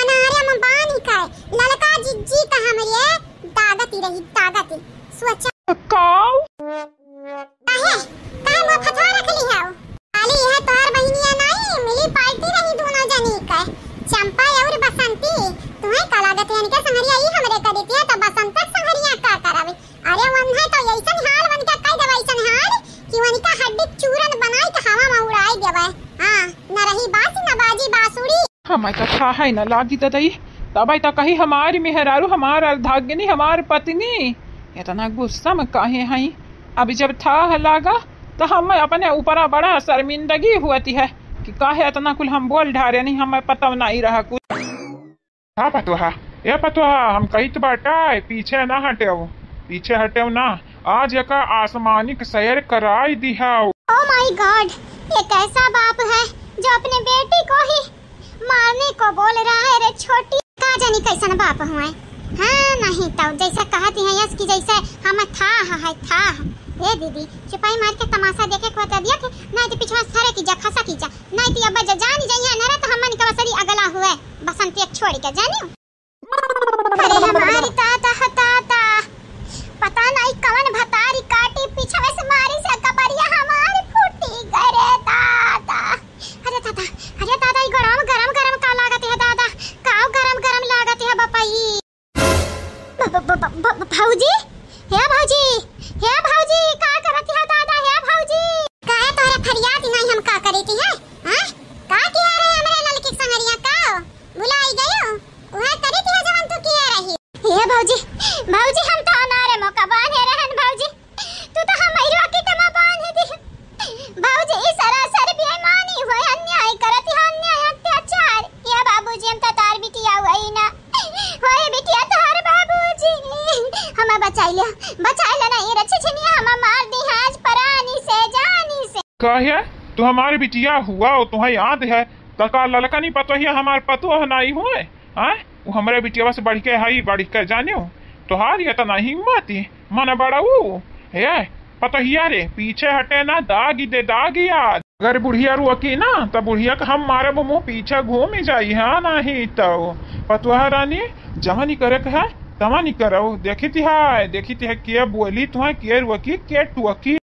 अनारे में बानी का, ललका जीजी का हमरे दागती रही, दागती। सोचा। काऊ? काहे? काहे मुँह फथवा रख ली है? खाली यह तोहर बहिनिया नाई, मिली पार्टी रही दोनों जनी के। चंपा और बसंती, तुम्हें का लागत है इनके संगरिया ई हमरे करीती है, तो बसंत के संगरिया का करबे? अरे वन्हे तो ऐसन हाल वनके कह देबे, ऐसन हाल कि वनका हड्डी चूरन बनाई के हवा में उड़ाई देबे। हाँ, न रही बांसी न बाजी बांसुरी। हमें तो था है न लागी ददई, तबे तो कही हमारी मेहरारू, हमार अर्धांगिनी, हमार पत्नी इतना गुस्सा में काहे हई? अभी जब था लागा तो हम अपने ऊपरा बड़ा शर्मिंदगी हुअती है कि काहे इतना कुल हम बोल ढारे नहीं, हमें पता नहीं रहा कुछ। हाँ पतोहा, ए पतोहा, हम कहित बाटा, पीछे ना हटेव, पीछे हटेव ना, आज एका आसमानिक सैर कराई दिहाव। Oh my God, ये कैसा बाप है जो अपने बेटी को ही मारने को बोल रहा है रे छोटी। का जानी कैसन बाप हुए। हाँ, नहीं तो जैसे कहती हैं यस कि जैसे हम था है, था। ए दीदी, चुपाई मार के तमाशा देखे को बता दिया थे, नहीं तो पिछवा सरे की जा, खसा की जा, नहीं तो अब जा जान जाइए ना रे, तो हमन के वसरी अगला हुए बसंती एक छोड़ के जानियो। अरे हमारी दादा हो दादा, पता नहीं कवन भतारी काटी पीछे से मारी से कपड़िया हमारी फूटी गए रे दादा। अरे दादा, अरे दादा, ई गरम गरम गरम का लागत है दादा, काव गरम गरम लागत है बपई। ब-, ब-, ब-, ब-, ब-, भौजी, हे भौजी, हे भौजी, का करत है दादा, हे भौजी? काहे तोहरे फरियाद नहीं हम का करी थी है? हाँ? का किया रे हमरे ललकी संगरिया का? भुलाई गयो? उहे करी थी जवन तू किया रही। हे भौजी, भौजी हम तो अनारे मौका बांधे रहन भौजी। तू तो हमरी बाकी तमा बांध दी। भौजी, ई सरासर बेईमानी होय, अन्याय करत है, अन्याय, अत्याचार। ये बाबूजी, हम तो तार बिटिया हुई ना। होए बिटिया तोहर बाबूजी, हमें बचाई ले, बचाई ले ना, ये रच्छे छिनिया हमें मार दी है आज परानी से, जानी से। काहे? तू हमार बिटिया हुआ, वो तुम्हें याद है? तो का ललका नहीं पतोहिया हमार पतोह नहीं हुए? हाँ? वो हमरे बिटिया से बढ़ के है, बढ़ के जाने हो। तोहार ये तो नहीं हिम्मत ही, मन बड़ा वो। हे, पतोहिया रे, पीछे हटे ना, दागी दे, दागी आज। अगर बुढ़िया रोकी ना, त बुढ़िया का हम मारब, मुँह पीछे घूम जाई, हाँ, नहीं तो। पतोहा रानी, जवन ही करे के है, तवन ही करो। देखी ती है, देखी ती है, के बोली तुहैं, के रोकी, के टोकी।